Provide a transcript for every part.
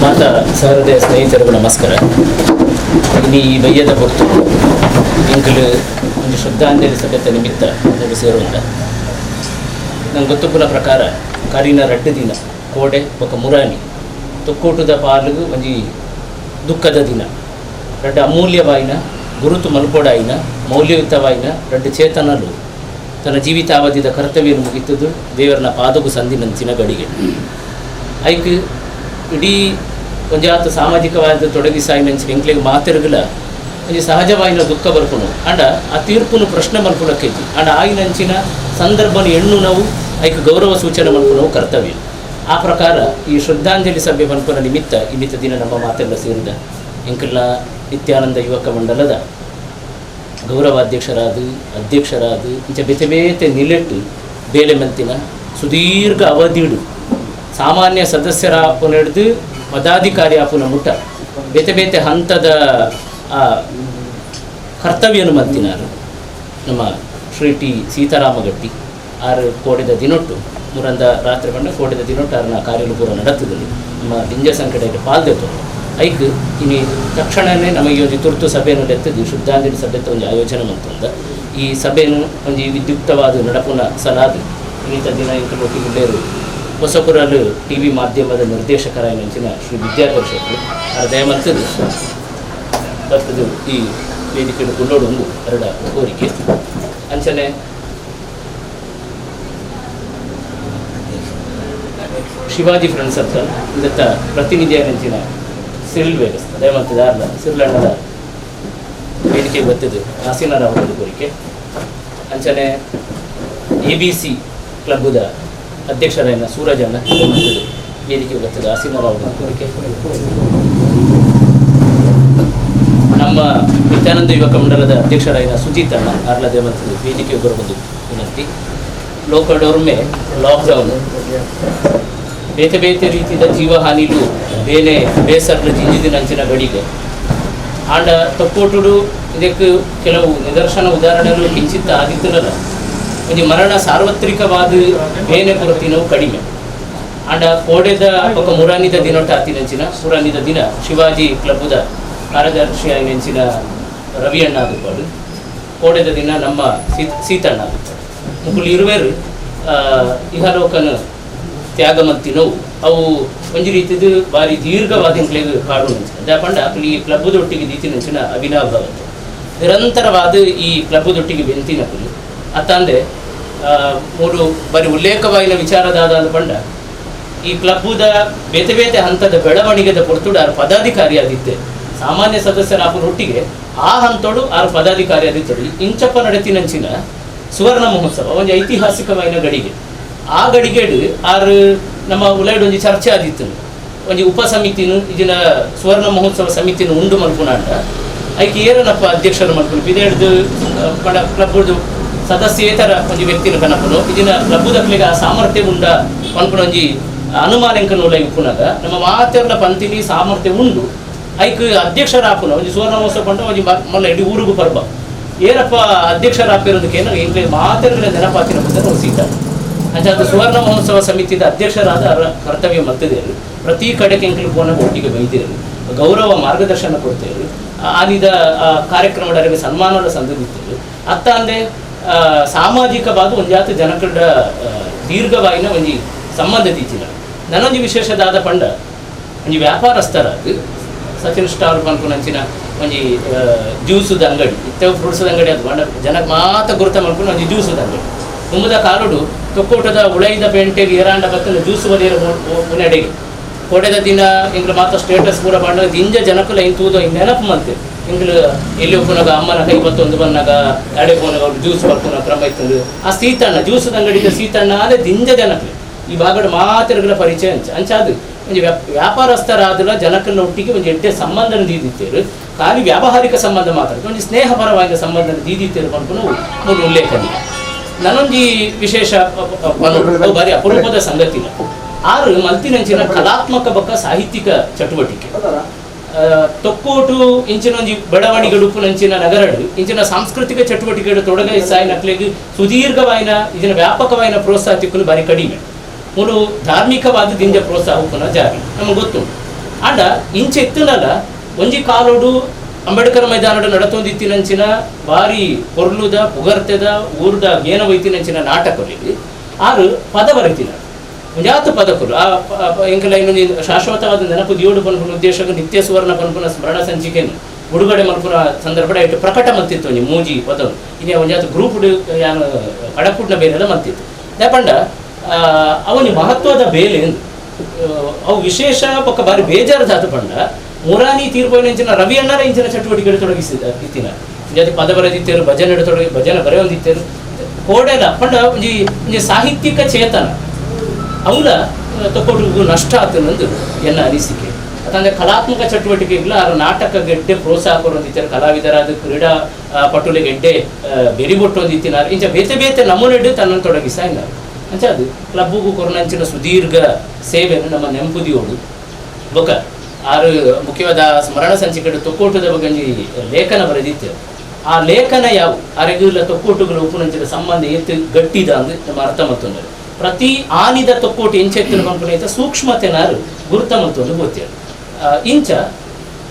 ಮಾತಾ ಸಹೃದಯ ಸ್ನೇಹಿತರಿಗೂ ನಮಸ್ಕಾರ. ಇನಿ ಈ ಬಯ್ಯದ ಹೊರತು ಎಂಕಲು ಒಂದು ಶ್ರದ್ಧಾಂಜಲಿ ಸಭೆತ ನಿಮಿತ್ತ ಮೂರು ಸೇರುವಂತ ನಂಗೆ ಗೊತ್ತುಪುನ ಪ್ರಕಾರ ಕರಿನ ರಡ್ಡು ದಿನ ಕೋಡೆ ಬೊಕ ಮುರಾನಿ ತೊಕ್ಕೋಟದ ಪಾಲಿಗೆ ಒಂಜಿ ದುಃಖದ ದಿನ. ರಡ್ಡು ಅಮೂಲ್ಯವಾಯಿನ ಗುರುತು ಮಲ್ಪೊಡಾಯಿನ ಮೌಲ್ಯಯುತವಾಯಿನ ರಡ್ಡು ಚೇತನಲು ತನ್ನ ಜೀವಿತಾವಧಿದ ಕರ್ತವ್ಯವನ್ನು ಮುಗಿತದ್ದು ದೇವರನ ಪಾದಗು ಸಂದಿನಂಚಿನ ಗಡಿಗೆ ಐಕ್ ಇಡೀ ಒಂಜಾತ ಸಾಮಾಜಿಕವಾದ ತೊಡಗಿಸಾಯಿನಂಚಿನ ಎಂಕ್ಲೆಗ್ ಮಾತೆರ್ಗಲ ಒಂಜಿ ಸಹಜವಾಯಿನ ದುಃಖ ಬರ್ಪುನು ಅಂಡ ಆ ತೀರ್ಪುನು ಪ್ರಶ್ನೆ ಮಲ್ಪುನಕ್ಕೆಜ್ಜಿ ಅಂಡ ಆಯಿನಂಚಿನ ಸಂದರ್ಭನ ಎಣ್ಣು ನಾವು ಐಕ್ ಗೌರವ ಸೂಚನೆ ಮಲ್ಪುನವು ಕರ್ತವ್ಯ. ಆ ಪ್ರಕಾರ ಈ ಶ್ರದ್ಧಾಂಜಲಿ ಸಭೆ ಮಲ್ಪುನ ನಿಮಿತ್ತ ಇನ್ನಿತ ದಿನ ನಮ್ಮ ಮಾತೆಲ್ಲ ಸೇರಿದ ಎಂಕಲ್ನ ನಿತ್ಯಾನಂದ ಯುವಕ ಮಂಡಲದ ಗೌರವಾಧ್ಯಕ್ಷರಾದ ಅಧ್ಯಕ್ಷರಾದ ಇಂಚ ಬೇತೆ ಬೇತೆ ನಿಲೆಟ್ಟು ಬೇಲೆ ಮಂತಿನ ಸುದೀರ್ಘ ಅವಧಿಡು ಸಾಮಾನ್ಯ ಸದಸ್ಯರ ಹಿಡಿದು ಪದಾಧಿಕಾರಿ ಆಪುನ ಮುಟ್ಟ ಬೇತೆ ಬೇತೆ ಹಂತದ ಕರ್ತವ್ಯನು ಮಂತಿನಾರು ನಮ್ಮ ಶ್ರೀ ಟಿ ಸೀತಾರಾಮಗಟ್ಟಿ ಆರು ಕೋಡೆದ ದಿನೊಟ್ಟು ಮುರಂದ ರಾತ್ರಿ ಬಂಡ ಕೋಡೆದ ದಿನೊಟ್ಟು ಆರನ ಕಾರ್ಯಲು ಪೂರ ನಡತದಲ್ಲಿ ನಮ್ಮ ಲಿಂಜ ಸಂಕಟ ಪಾಲ್ದೆತ್ತು ಐಕ್ ಇನಿ ತಕ್ಷಣವೇ ನಮಗೆ ಒಂದು ತುರ್ತು ಸಭೆಯನ್ನು ಎತ್ತದು ಶುದ್ಧಾಂಜಲಿ ಸಭೆತ ಒಂದು ಆಯೋಜನೆ ಮಂತಂದ ಈ ಸಭೆಯನ್ನು ಒಂದು ವಿದ್ಯುಕ್ತವಾದ ನಡಪುನ ಸಲಾದ ಇನ್ನಿತ ದಿನ ಇಂಕ ಉಳ್ಳೇರು ಹೊಸಪುರಲು ಟಿ ವಿ ಮಾಧ್ಯಮದ ನಿರ್ದೇಶಕರಾಯಿನಂಚಿನ ಶ್ರೀ ವಿದ್ಯಾಧರ್ ಶೆಟ್ಟಿ ಅವರ ದಯಮಂತದ್ದು ಬರ್ತದೆ ಈ ವೇದಿಕೆ ಗುಳ್ಳೋಡು ಎರಡ ಕೋರಿಕೆ. ಅಂಚನೆ ಶಿವಾಜಿ ಫ್ರೆಂಡ್ ಸರ್ಕಲ್ ಇದತ್ತ ಪ್ರತಿನಿಧಿಯಾದಂಚಿನ ಸಿರಿಲ್ ವೇಗಸ್ ದಯಮಂತದ ಸಿರ್ಲಣ್ಣದ ವೇದಿಕೆ ಬರ್ತದೆ ಹಾಸಿನರಾವ್ ಕೋರಿಕೆ. ಅಂಚನೆ A B C ಕ್ಲಬ್ಬದ ಅಧ್ಯಕ್ಷರಾಯನ ಸೂರಜಣ್ಣ ವೇದಿಕೆ ಬರ್ತದೆ ಹಾಸಿನರಾವ್ ಕೋರಿಕೆ. ನಮ್ಮ ನಿತ್ಯಾನಂದ ಯುವಕ ಮಂಡಲದ ಅಧ್ಯಕ್ಷರಾಯನ ಸುಜಿತ್ ಅಣ್ಣ ಆರ್ಲದೆ ಮತ್ತು ವೇದಿಕೆ ಬರಬಹುದು ವಿನಂತಿ. ಲೋಕಡೋರ್ಮೆ ಲಾಕ್ಡೌನ್ ಬೇತೆ ಬೇತೆ ರೀತಿಯ ಜೀವಹಾನಿಲು ಬೇನೆ ಬೇಸರ್ನ ಜಿಂಜಿದಿನಂಚಿನ ಗಡಿಗೆ ಆಂಡ ತೊಕ್ಕೋಟುಡು ಇದಕ್ಕೆ ಕೆಲವು ನಿದರ್ಶನ ಉದಾಹರಣೆಗಳು ಕಿಂಚಿತ್ತ ಆದಿತ್ತನಲ್ಲ ಒಂಜಿ ಮರಣ ಸಾರ್ವತ್ರಿಕವಾದ ಬೇನೆ ಕೊರತಿನವು ಕಡಿಮೆ. ಆಂಡ ಕೋಡೆದ ఒక ಮುರಾನಿದ ದಿನೊಟ್ಟ ಅತಿನಂಚಿನ ಮುರಾನಿದ ದಿನ ಶಿವಾಜಿ ಕ್ಲಬ್ಬುದ ಕಾರ್ಯದರ್ಶಿ ನೆಂಚಿನ ರವಿ ಅಣ್ಣ ಆದುಪಾಡು ಕೋಡೆದ ದಿನ ನಮ್ಮ ಸೀತಣ್ಣ ಆದುಪಾಡು ಮುಕುಲು ಇರುವೆರು ಇಹಲೋಕನ ತ್ಯಾಗ ಮಲ್ತಿನವು ಅವು ಒಂಜಿ ರೀತಿದು ಬಾರಿ ದೀರ್ಘವಾದ ಎಂಕ್ಲೆಗ್ ಕಾಡು ನಂಚಿನ ದಾಪಂಡ ಅಕುಲು ಈ ಕ್ಲಬ್ಬುದೊಟ್ಟಿಗೆ ದೀತಿನಂಚಿನ ಅವಿನಾಭಾವ ನಿರಂತರವಾದ ಈ ಕ್ಲಬ್ಬುದೊಟ್ಟಿಗೆ ಬೆಂತಿನಕುಲು ಅತ್ತಂದೆ ಮೂರು ಬರಿ ಉಲ್ಲೇಖವಾಯಿನ ವಿಚಾರದಾದ ಪಂಡ ಈ ಕ್ಲಬ್ಬುದ ಬೇತೆ ಬೇತೆ ಹಂತದ ಬೆಳವಣಿಗೆದ ಪೊರ್ತುಡು ಆರು ಪದಾಧಿಕಾರಿ ಆದಿತ್ತೆ ಸಾಮಾನ್ಯ ಸದಸ್ಯರ ಒಟ್ಟಿಗೆ ಆ ಹಂತೋಡು ಆರು ಪದಾಧಿಕಾರಿ ಆದಿತ್ತಡು ಇಂಚಪ್ಪ ನಡತಿನಂಚಿನ ಸುವರ್ಣ ಮಹೋತ್ಸವ ಒಂದು ಐತಿಹಾಸಿಕವಾಯಿನ ಗಡಿಗೆ ಆ ಗಡಿಗೆಡು ಆರು ನಮ್ಮ ಉಲೈಡ್ ಒಂಜಿ ಚರ್ಚೆ ಆದಿತ್ತು ಒಂಜಿ ಉಪ ಸಮಿತಿನು ಇದಿನ ಸುವರ್ಣ ಮಹೋತ್ಸವ ಸಮಿತಿನ ಉಂಡು ಮಲ್ಪುನಾಂಡ ಐಕೆ ಏರನಪ್ಪ ಅಧ್ಯಕ್ಷರು ಮಲ್ಪುನು ಪಿದೇಡ್ದು ಕ್ಲಬ್ಬುದು ಸದಸ್ಯೇತರ ಒಂಜಿ ವ್ಯಕ್ತಿನ ಕನಪುನು ಇದಿನ ಕ್ಲಬ್ಬುದಕ್ಲೆಗೆ ಆ ಸಾಮರ್ಥ್ಯ ಉಂಡ ಪನ್ಪುನ ಒಂಜಿ ಅನುಮಾನ ಎಂಕನ ಉಲೈ ಉಪ್ಪುನಾಗ ನಮ್ಮ ಮಾತೆರ್ಲ ಪಂತಿನಿ ಸಾಮರ್ಥ್ಯ ಉಂಡು ಐಕ್ ಅಧ್ಯಕ್ಷರಾಪುನ ಒಂಜಿ ಸುವರ್ಣ ಮಹೋತ್ಸವ ಪಂಡ ಒಂಜಿ ಮಲ್ಲ ಇಡೀ ಊರುಗು ಪರ್ಬ ಏನಪ್ಪ ಅಧ್ಯಕ್ಷರಾಪಿರೋದಕ್ಕೇನು ಎಂಕ್ಲೆ ಮಾತೆರ್ಗಳ ನೆನಪಾತಿನ ಮುಂದೆ ಸೀತ ಅಂಚಾದ ಸುವರ್ಣ ಮಹೋತ್ಸವ ಸಮಿತಿದ ಅಧ್ಯಕ್ಷರಾದ ಅವರ ಕರ್ತವ್ಯ ಮಲ್ತಿದ್ದೇರು ಪ್ರತಿ ಕಡೆಗೆ ಎಂಕ್ಲು ಪೋನ ಒಟ್ಟಿಗೆ ಬೈದೇರು ಗೌರವ ಮಾರ್ಗದರ್ಶನ ಕೊಡ್ತೇವೆ ಆನಿದ ಕಾರ್ಯಕ್ರಮದವರಿಗೆ ಸನ್ಮಾನದ ಸಂದಿದ್ದೇವೆ ಅತ್ತ ಅಂದೆ ಸಾಮಾಜಿಕವಾದ ಒಂಜಾತ ಜನಕಡ ದೀರ್ಘವಾಯಿನ ಒಂಜಿ ಸಂಬಂಧ ತೀಚಿನ ನನೊಂಜಿ ವಿಶೇಷದಾದ ಪಂಡ ಒಂಜಿ ವ್ಯಾಪಾರಸ್ಥರಾದ ಸಚಿನ್ ಸ್ಟಾರ್ ಪನ್ಪುನಂಚಿನ ಒಂಜಿ ಜ್ಯೂಸುದ ಅಂಗಡಿ ಇತ್ತೆ ಫ್ರೂಟ್ಸದ ಅಂಗಡಿ ಅದು ಪಂಡ ಜನಕ್ಕೆ ಮಾತ ಗುರುತ ಮಲ್ಪುನ ಒಂಜಿ ಜ್ಯೂಸುದ ಅಂಗಡಿ ತುಂಬದ ಕಾಲುಡು ತೊಕ್ಕೋಟದ ಉಳೈದ ಪೇಂಟೆಗೆ ಏರಾಂಡ ಬತ್ತನ ಜ್ಯೂಸು ಬದಿಯರ ಮುನ್ನಡೆಗೆ ಕೊಡೆದ ದಿನ ಎಂಗ್ಲ ಮಾತ ಸ್ಟೇಟಸ್ ಪೂರ ಪಂಡ ದಿಂಜ ಜನಕುಲ ಇನ್ ತೂದು ಇನ್ ನೆನಪು ಮಂತೆ ಎಂಗ್ಲ ಎಲ್ಲಿ ಉಪ್ಪುನಾಗ ಅಮ್ಮನ ಕೈ ಬತ್ತೊಂದು ಬಂದಾಗ ಅಡೆ ಪೋನಾಗ ಅವ್ರು ಜ್ಯೂಸ್ ಬರ್ಪುನ ಕ್ರಮ ಇತ್ತಂದು ಆ ಸೀತಣ್ಣ ಜ್ಯೂಸದ ಅಂಗಡಿದ ಸೀತಣ್ಣ ಅದೇ ದಿಂಜ ಜನಕ್ಲೆ ಈ ಭಾಗದ ಮಾತೆರ್ಗಳ ಪರಿಚಯ ಅಂಚ ಅಂಚಾದು ಒಂಜಿ ವ್ಯಾಪಾರಸ್ಥರಾದಲ ಜನಕಲ್ಲ ಒಟ್ಟಿಗೆ ಒಂಜಿ ಎಡ್ಡೆ ಸಂಬಂಧನ ದೀದಿತ್ತೇರು ಖಾಲಿ ವ್ಯಾವಹಾರಿಕ ಸಂಬಂಧ ಮಾತ್ರ ಒಂಜಿ ಸ್ನೇಹಪರವಾದ ಸಂಬಂಧನ ದೀದಿತ್ತೇರು ಪನ್ಪುನ ಮೂರು ಉಲ್ಲೇಖನೀಯ. ನನೊಂಜಿ ವಿಶೇಷ ಬಾರಿ ಅಪರೂಪದ ಸಂಗತಿನ ಆರು ಮಲ್ತಿನಂಚಿನ ಕಲಾತ್ಮಕ ಬೊಕ್ಕ ಸಾಹಿತ್ಯಿಕ ಚಟುವಟಿಕೆ ತೊಕ್ಕೋಟು ಇಂಚಿನ ಒಂಜಿ ಬೆಳವಣಿಗೆ ಉಪ್ಪುನಂಚಿನ ನಗರಡು ಇಂಚಿನ ಸಾಂಸ್ಕೃತಿಕ ಚಟುವಟಿಕೆಗಳು ತೊಡಗ ಸಾಯಿನಕ್ಲೆಗ್ ಸುದೀರ್ಘವಾಯಿನ ಇದನ್ನ ವ್ಯಾಪಕವಾಯಿನ ಪ್ರೋತ್ಸಾಹ ತಿಕ್ಕಲು ಬಾರಿ ಕಡಿಮೆ. ಮೂರು ಧಾರ್ಮಿಕವಾದ ದಿಂಜ ಪ್ರೋತ್ಸಾಹ ಉಪ್ಪುನ ಜಾರಿ ನಮಗೆ ಗೊತ್ತು. ಆಂಡ ಇಂಚ ಇತ್ತುಂಡಲ ಒಂಜಿ ಕಾಲೋಡು ಅಂಬೇಡ್ಕರ್ ಮೈದಾನಡು ನಡತೊಂದಿತ್ತಿನಂಚಿನ ಬಾರಿ ಪೊರ್ಲುದ ಪುಗರ್ತೆದ ಊರ್ದ ಗೇನ ವೈತಿನಂಚಿನ ನಾಟಕಲಿ ಆರು ಪದ ಬರೆತಿನ ಒಂಜಾತ ಪದಕುಲು ಆ ಎಂಕಲ ಇನ್ನೊಂದು ಶಾಶ್ವತವಾದ ನೆನಪು ದಿಯೋಡು ಪನ್ಪುನ ಉದ್ದೇಶಕ್ಕೆ ನಿತ್ಯ ಸುವರ್ಣ ಪನ್ಪುನ ಸ್ಮರಣ ಸಂಚಿಕೆಯನ್ನು ಬಿಡುಗಡೆ ಮಲ್ಪುನ ಸಂದರ್ಭ ಇಟ್ಟು ಪ್ರಕಟ ಮಲ್ತಿತ್ತು ಒಂಜಿ ಮೂಜಿ ಪದ ಇನ್ನೇ ಒಂಜಾತ ಗ್ರೂಪ್ ಯಾನು ಕಡಪುಡ್ನ ಬೇಲೆಲ್ಲ ಮಲ್ತಿತ್ತು ದಾಪಂಡ ಅವನಿ ಮಹತ್ವದ ಬೇಲೆ ಅವು ವಿಶೇಷ ಪಕ್ಕ ಬಾರಿ ಬೇಜಾರು ಧಾತು ಪಂಡ ಮುರಾನಿ ತೀರ್ಪೋಯಿನ ರವಿ ಅಣ್ಣರ ಇಂಚಿನ ಚಟುವಟಿಕೆ ತೊಡಗಿಸಿದ ಇತ್ತಿನ ಜಾತಿ ಪದ ಬರೆದಿತ್ತೇರು ಭಜನೆ ತೊಡಗಿ ಭಜನೆ ಬರೆಯೊಂದಿತ್ತೇರು ಕೋಡೆಲ ಪಂಡ ಒಂಜಿ ಒಂಜಿ ಸಾಹಿತ್ಯಿಕ ಚೇತನ ಅವಲ ತಕ್ಕೊಡುಗು ನಷ್ಟ ಆತನಂದು ಎನ್ನ ಅನಿಸಿಕೆ. ಅತಂದ್ರೆ ಕಲಾತ್ಮಕ ಚಟುವಟಿಕೆಗಳ ಆರ ನಾಟಕ ಗೆಡ್ಡೆ ಪ್ರೋತ್ಸಾಹ ಕೊರೊಂದಿತ್ತಾರೆ ಕಲಾವಿದರಾದ ಕ್ರೀಡಾ ಪಟುಲೆ ಗೆಡ್ಡೆ ಬೆರಿಬೊಟ್ಟೊಂದಿತ್ತಿನಾರು ಇಂಚ ಬೇತೆ ಬೇತೆ ನಮೂನೆಡ್ ತನ್ನನ್ನು ತೊಡಗಿಸ ಇಲ್ಲ ಅಂಚ ಅದು ಕ್ಲಬ್ಬುಗು ಕೊರನಂಚಿನ ಸುದೀರ್ಘ ಸೇವೆಯನ್ನು ನಮ್ಮ ನೆಂಪುದಿಯೋಡು ಬೊಕ ಆರು ಮುಖ್ಯವಾದ ಸ್ಮರಣ ಸಂಚಿಕೆ ತೊಕ್ಕೋಟದ ಬಗ್ಗೆ ಒಂಜಿ ಲೇಖನ ಬರೆದಿತ್ತು. ಆ ಲೇಖನ ಯಾವ ಅರೆಗುಲ ತೊಕ್ಕೋಟುಗಳ ಉಪುನಂಚಿನ ಸಂಬಂಧ ಎತ್ತು ಗಟ್ಟಿದ ಅಂದು ನಮ್ಮ ಅರ್ಥ ಮತ್ತೊಂದು ಪ್ರತಿ ಆನಿದ ತೊಕ್ಕೋಟು ಎಂಚೆತ್ತಿನ ಪಂಪುನೈತ ಸೂಕ್ಷ್ಮತೆನಾರು ಗುರುತ ಮತ್ತೊಂದು ಗೊತ್ತೇಳು ಇಂಚ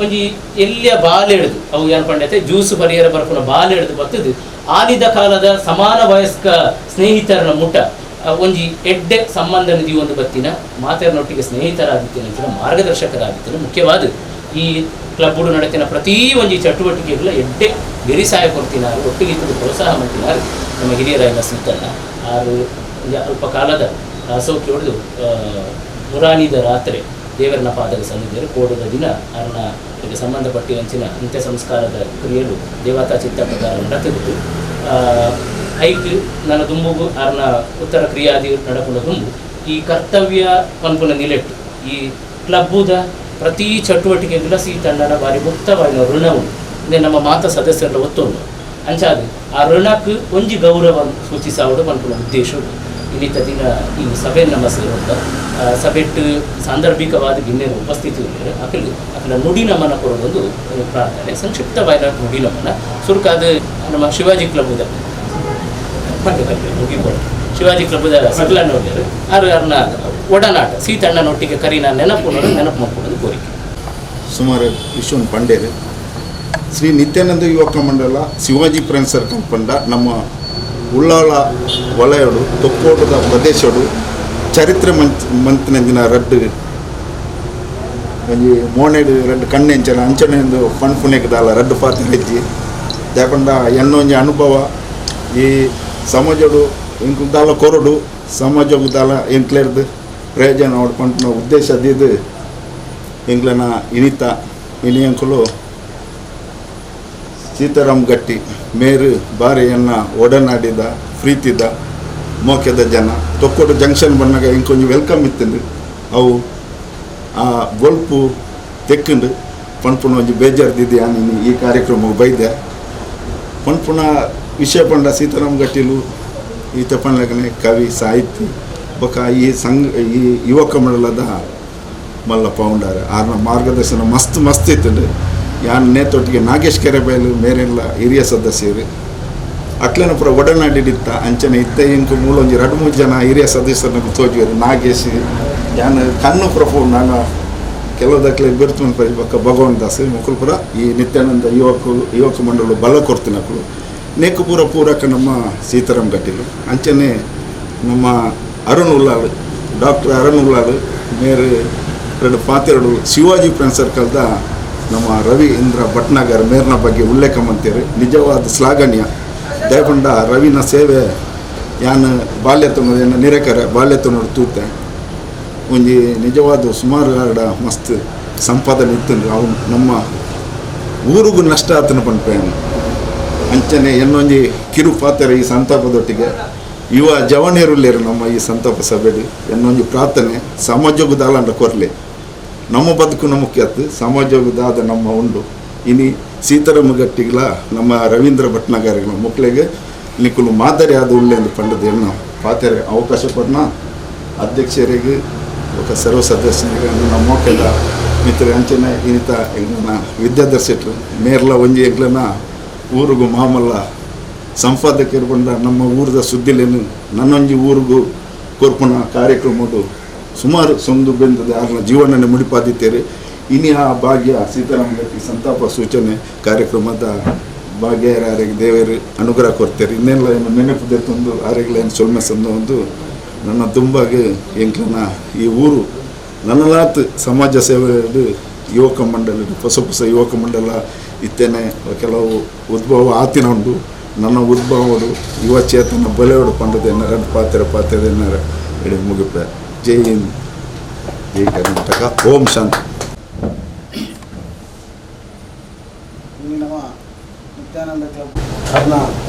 ಒಂಜಿ ಎಲ್ಲಿಯ ಬಾಲೆಡ್ದು ಅವು ಏನು ಪಂಡೈತೆ ಜ್ಯೂಸ್ ಪರಿಯರ ಬರ್ಪುನ ಬಾಲೆಡ್ದು ಬರ್ತದೆ ಆನಿದ ಕಾಲದ ಸಮಾನ ವಯಸ್ಕ ಸ್ನೇಹಿತರನ ಮುಟ್ಟ ಒಂಜಿ ಎಡ್ಡೆ ಸಂಬಂಧ ನಿಧಿ ಒಂದು ಬತ್ತಿನ ಮಾತೆರನೊಟ್ಟಿಗೆ ಸ್ನೇಹಿತರಾಗಿತ್ತಿನ ಅಂಚಿನ ಮಾರ್ಗದರ್ಶಕರಾಗಿತ್ತಿನ ಮುಖ್ಯವಾದ ಈ ಕ್ಲಬ್ಬುಡು ನಡೆತಿನ ಪ್ರತಿ ಒಂಜಿ ಚಟುವಟಿಕೆಗಳ ಎಡ್ಡೆ ಬೆರಿಸಾಯ ಕೊಡ್ತಿನಾರು ಒಟ್ಟಿಗೆ ಇತ್ತದು ಪ್ರೋತ್ಸಾಹ ಮಾಡ್ತಿನಾರು ನಮ್ಮ ಹಿರಿಯರಾಯನ ಸೀತಣ್ಣ ಆರು ಒಂಜಿ ಅಲ್ಪ ಕಾಲದ ಅಸೌಖ್ಯ ಹೊಡೆದು ಮುರಾನಿದ ರಾತ್ರಿ ದೇವರನ ಪಾದದ ಸನ್ನಿಧಿಯರು ಕೋಡದ ದಿನ ಅರ್ನ ಇದಕ್ಕೆ ಸಂಬಂಧಪಟ್ಟಿವಂಚಿನ ಅಂತ್ಯ ಸಂಸ್ಕಾರದ ಕ್ರಿಯೆಗಳು ದೇವತಾ ಚಿತ್ತ ಪ್ರಕಾರ ನಡೆದಿತ್ತು. ಐಕ್ ನನ್ನ ದುಂಬುಗು ಅರ್ನ ಉತ್ತರ ಕ್ರಿಯಾದಿ ನಡಪುನ ದುಂಬು ಈ ಕರ್ತವ್ಯ ಪನ್ಪುನ ನಿಲೆಟ್ಟು ಈ ಕ್ಲಬ್ಬುದ ಪ್ರತಿ ಚಟುವಟಿಕೆಗಳ ಸೀತಣ್ಣನ ಬಾರಿ ಮುಕ್ತವಾದ ಋಣವು ಅಂದರೆ ನಮ್ಮ ಮಾತ ಸದಸ್ಯರ ಒತ್ತೊಂದು ಅಂಚಾದ ಆ ಋಣಕ್ಕೆ ಒಂಜಿ ಗೌರವ ಸೂಚಿಸಾವಡು ಪನ್ಪುನ ಉದ್ದೇಶ ಇನ್ನಿತ ದಿನ ಈ ಸಭೆ ನಮ್ಮ ಸೇರುವಂಥ ಸಭೆಟ್ಟು ಸಾಂದರ್ಭಿಕವಾದ ಗಿನ್ನೆರ ಉಪಸ್ಥಿತಿ ಉಳ್ಳೇರು ಅಕಲು ಅಕಲ ನುಡಿ ನಮನ ಕೊಡೋದೊಂದು ಪ್ರಾರ್ಥನೆ ಸಂಕ್ಷಿಪ್ತವಾದ ನುಡಿ ನಮನ ಸುರುಕಾದ ನಮ್ಮ ಶಿವಾಜಿ ಕ್ಲಬ್ದ ಬನ್ನಿ ಬನ್ನಿ ಮುಗಿಬೋದು ಶಿವಾಜಿ ಕ್ಲಬ್ದ ಸಕಲಣ್ಣ ಹೋಗ್ಯಾರು ಆರು ಅರ್ನ ಒಡನಾಟ ಸೀತಣ್ಣನೊಟ್ಟಿಗೆ ಕರೀನ ನೆನಪು ನೆನಪು ಮಾಡ್ಕೊಳ್ಳೋದು ಕೋರಿಕೆ. ಸುಮಾರು ವಿಶ್ವನ್ ಪಂಡೇರು ಶ್ರೀ ನಿತ್ಯಾನಂದ ಯುವಕ ಮಂಡಲ ಶಿವಾಜಿ ಫ್ರೆಂಡ್ಸ್ ಸರ್ಕಲ್ ಪಂಡ ನಮ್ಮ ಉಳ್ಳಾಳ ವಲಯಡು ತೊಕ್ಕೋಟದ ಪ್ರದೇಶಡು ಚರಿತ್ರೆ ಮಂತ್ನಂಜಿನ ರಡ್ಡು ಒಂಜಿ ಮೋನೆಡು ರಡ್ಡು ಕಣ್ಣೆಂಚನ ಅಂಚನೆಂದು ಪನ್ಪುನೆಕ್ ದಾಲ ರಡ್ಡು ಪಾತ್ರ ಹೆಜ್ಜಿ ದಾಪಂಡ ಎನ್ನೊಂಜಿ ಅನುಭವ ಈ ಸಮಾಜಡು ಎಂಕು ದಾಲ ಕೊರಡು ಸಮಾಜಗು ದಾಲ ಎಂಕ್ಲೆರ್ದು ಪ್ರಯೋಜನ ಪಂಪುನ ಉದ್ದೇಶ ದೀದು ಎಂಕ್ಲೆನ ಇನಿತ ಇನಿಯಂಕುಲು ಸೀತಾರಾಮ್ ಗಟ್ಟಿ ಮೇರು ಬಾರಿ ಎನ್ನ ಒಡನಾಡಿದ ಪ್ರೀತಿದ ಮೋಕ್ಯದ ಜನ ತೊಕ್ಕೋಟು ಜಂಕ್ಷನ್ ಬಂದಾಗ ಇಂಕೊಂಜಿ welcome ಇತ್ತಂದು ಅವು ಆ ಬೊಲ್ಪು ತೆಕ್ಕಂಡು ಪನ್ಪುನ ಒಂಜಿ ಬೇಜಾರ್ದಿದ್ದು ಯಾನ್ ಈ ಕಾರ್ಯಕ್ರಮಕ್ಕೆ ಬೈದೆ ಪನ್ಪುನ ವಿಷಯ ಪಂಡ ಸೀತಾರಾಮ್ ಗಟ್ಟಿಲು ಈ ತಪ್ಪನ್ಲಗನೆ ಕವಿ ಸಾಹಿತಿ ಬೊಕ ಈ ಸಂಘ ಈ ಯುವಕ ಮಂಡಲದ ಮಲ್ಲ ಪೌಂಡಾರ ಆರ್ನ ಮಾರ್ಗದರ್ಶನ ಮಸ್ತ್ ಮಸ್ತ್ ಇತ್ತಂಡು ಯಾನ್ ನೇತೊಟ್ಟಿಗೆ ನಾಗೇಶ್ ಕೆರೆಬೈಲು ಮೇರೆಲ್ಲ ಹಿರಿಯ ಸದಸ್ಯರು ಅಕ್ಲೆನ ಪೂರ ಒಡನಾಡಿಡಿತ್ತ ಅಂಚನೆ ಇತ್ತ ಇಂಕು ಮೂಲೊಂಜಿ ರಡ್ಡು ಮೂರು ಜನ ಹಿರಿಯ ಸದಸ್ಯರನ್ನ ತೋಜುವರು ನಾಗೇಶ್ ಯಾನ್ ಕಣ್ಣು ಪ್ರಭು ನಾನು ಕೆಲವುದಕ್ಲೆ ಬಿರ್ತು ಬೊಕ್ಕ ಭಗವಾನ್ ದಾಸ್ ಮುಕುಲ್ ಪೂರ ಈ ನಿತ್ಯಾನಂದ ಯುವಕ ಯುವಕ ಮಂಡಲ ಬಲ ಕೊಡ್ತಿನಕುಲು ನೇಕು ಪೂರ ಪೂರಕ ನಮ್ಮ ಸೀತಾರಾಮ್ ಕಟೀಲು ಅಂಚನೆ ನಮ್ಮ ಅರುಣ್ ಉಲ್ಲಾಳು ಡಾಕ್ಟರ್ ಅರುಣ್ ಉಲ್ಲಾಳು ಮೇರು ಎರಡು ಪಾತೆರಡು ಶಿವಾಜಿ ಫ್ರೆಂಡ್ ಸರ್ಕಲ್ದ ನಮ್ಮ ರವಿ ಇಂದ್ರ ಭಟ್ನಾಗರ್ ಮೇರ್ನ ಬಗ್ಗೆ ಉಲ್ಲೇಖ ಮಂತೇರು ನಿಜವಾದ ಶ್ಲಾಘನೀಯ ದಯಪಂಡ ರವಿನ ಸೇವೆ ಯಾನ್ ಬಾಲ್ಯ ತೊನ್ನೋದು ನಿರೇಕರೆ ಬಾಲ್ಯ ತೊನ್ನೋಡು ತೂತೆ ಒಂಜಿ ನಿಜವಾದ ಸುಮಾರು ಆರ್ಡ ಮಸ್ತ್ ಸಂಪಾದನೆ ಇತ್ತು ಅವು ನಮ್ಮ ಊರಿಗೂ ನಷ್ಟ ಆತನ ಪನ್ಪೇನು ಅಂಚನೆ ಎನ್ನೊಂಜಿ ಕಿರು ಪಾತ್ರ ಈ ಸಂತಾಪದೊಟ್ಟಿಗೆ ಯುವ ಜವನಿರುಲ್ಲೇರು ನಮ್ಮ ಈ ಸಂತಾಪ ಸಭೆಡು ಎನ್ನೊಂಜಿ ಪ್ರಾರ್ಥನೆ ಸಮಾಜಕ್ಕೂ ದಾಲಂಡ ಕೊರ್ಲೆ ನಮ್ಮ ಬದುಕು ಮುಖ್ಯ ಆತು ಸಮಾಜದಾದ ನಮ್ಮ ಉಂಡು ಇನಿ ಸೀತಾರಾಮ ಗಟ್ಟಿಗಳ ನಮ್ಮ ರವೀಂದ್ರ ಭಟ್ನಾಗರ್ಗಳ ಮಕ್ಕಳಿಗೆ ನಿಕ್ಕುಲು ಮಾದರಿ ಆದ ಉಳ್ಳೆಂದು ಪಂಡದ ಎಣ್ಣು ಪಾತೆರೆ ಅವಕಾಶ ಕೊಡ್ನ ಅಧ್ಯಕ್ಷರಿಗೆ ఒక ಸರ್ವ ಸದಸ್ಯರಿಗೆ ನಮ್ಮ ಮೋಕೆದ ಮಿತ್ರ ಅಂಚನೆ ಇನ್ನಿತ ಎಂಗ್ಲನ ವಿದ್ಯಾದರ್ಶಿಟ್ರು ಮೇರ್ಲ ಒಂಜಿ ಎಂಗ್ಲನ ಊರುಗು ಮಾಮಲ್ಲ ಸಂಪಾದಕರು ಬಂದ ನಮ್ಮ ಊರದ ಸುದ್ದಿಲೇನು ನನ್ನೊಂಜಿ ಊರುಗು ಕೊರ್ಪುನ ಕಾರ್ಯಕ್ರಮಡು ಸುಮಾರು ಸೊಂದು ಬೆಂದದ ಆರ್ನ ಜೀವನನೆ ಮುಡಿಪಾದಿತ್ತೇರಿ. ಇನಿ ಆ ಭಾಗ್ಯ ಸೀತಾರಾಮ ಗಟ್ಟಿ ಸಂತಾಪ ಸೂಚನೆ ಕಾರ್ಯಕ್ರಮದ ಭಾಗ್ಯ ಆರಿಗೆ ದೇವರು ಅನುಗ್ರಹ ಕೊಡ್ತಾರೆ. ಇನ್ನೆಲ್ಲ ಏನು ನೆನಪು ತಂದು ಆರೆಗ್ಲ ಏನು ಸೊಲ್ಮೆ ಸಂದು ಒಂದು ನನ್ನ ತುಂಬಾಗಿ ಎಂಕ್ಲನ ಈ ಊರು ನನ್ನಲಾತ್ ಸಮಾಜ ಸೇವೆ ಯುವಕ ಮಂಡಲ ಹೊಸ ಹೊಸ ಯುವಕ ಮಂಡಲ ಇತ್ತೇನೆ ಕೆಲವು ಉದ್ಭವ ಆತಿನ ಉಂಡು ನನ್ನ ಉದ್ಭವಡು ಯುವ ಚೇತನ ಬಲೆಯೋಡು ಪಂಡದ ಎನ್ನರ ಪಾತ್ರ ಪಾತ್ರ ಎನ್ನರ ಹೇಳಿ ಮುಗಿಪ. ಜೈ ಹಿಂದ್, ಜೈ ಕರ್ನಾಟಕ, ಓಂ ಶಾಂತಿ. ನಮ್ಮ ನಿತ್ಯಾನಂದ ಕ್ಲಬ್ ಅರ್ನ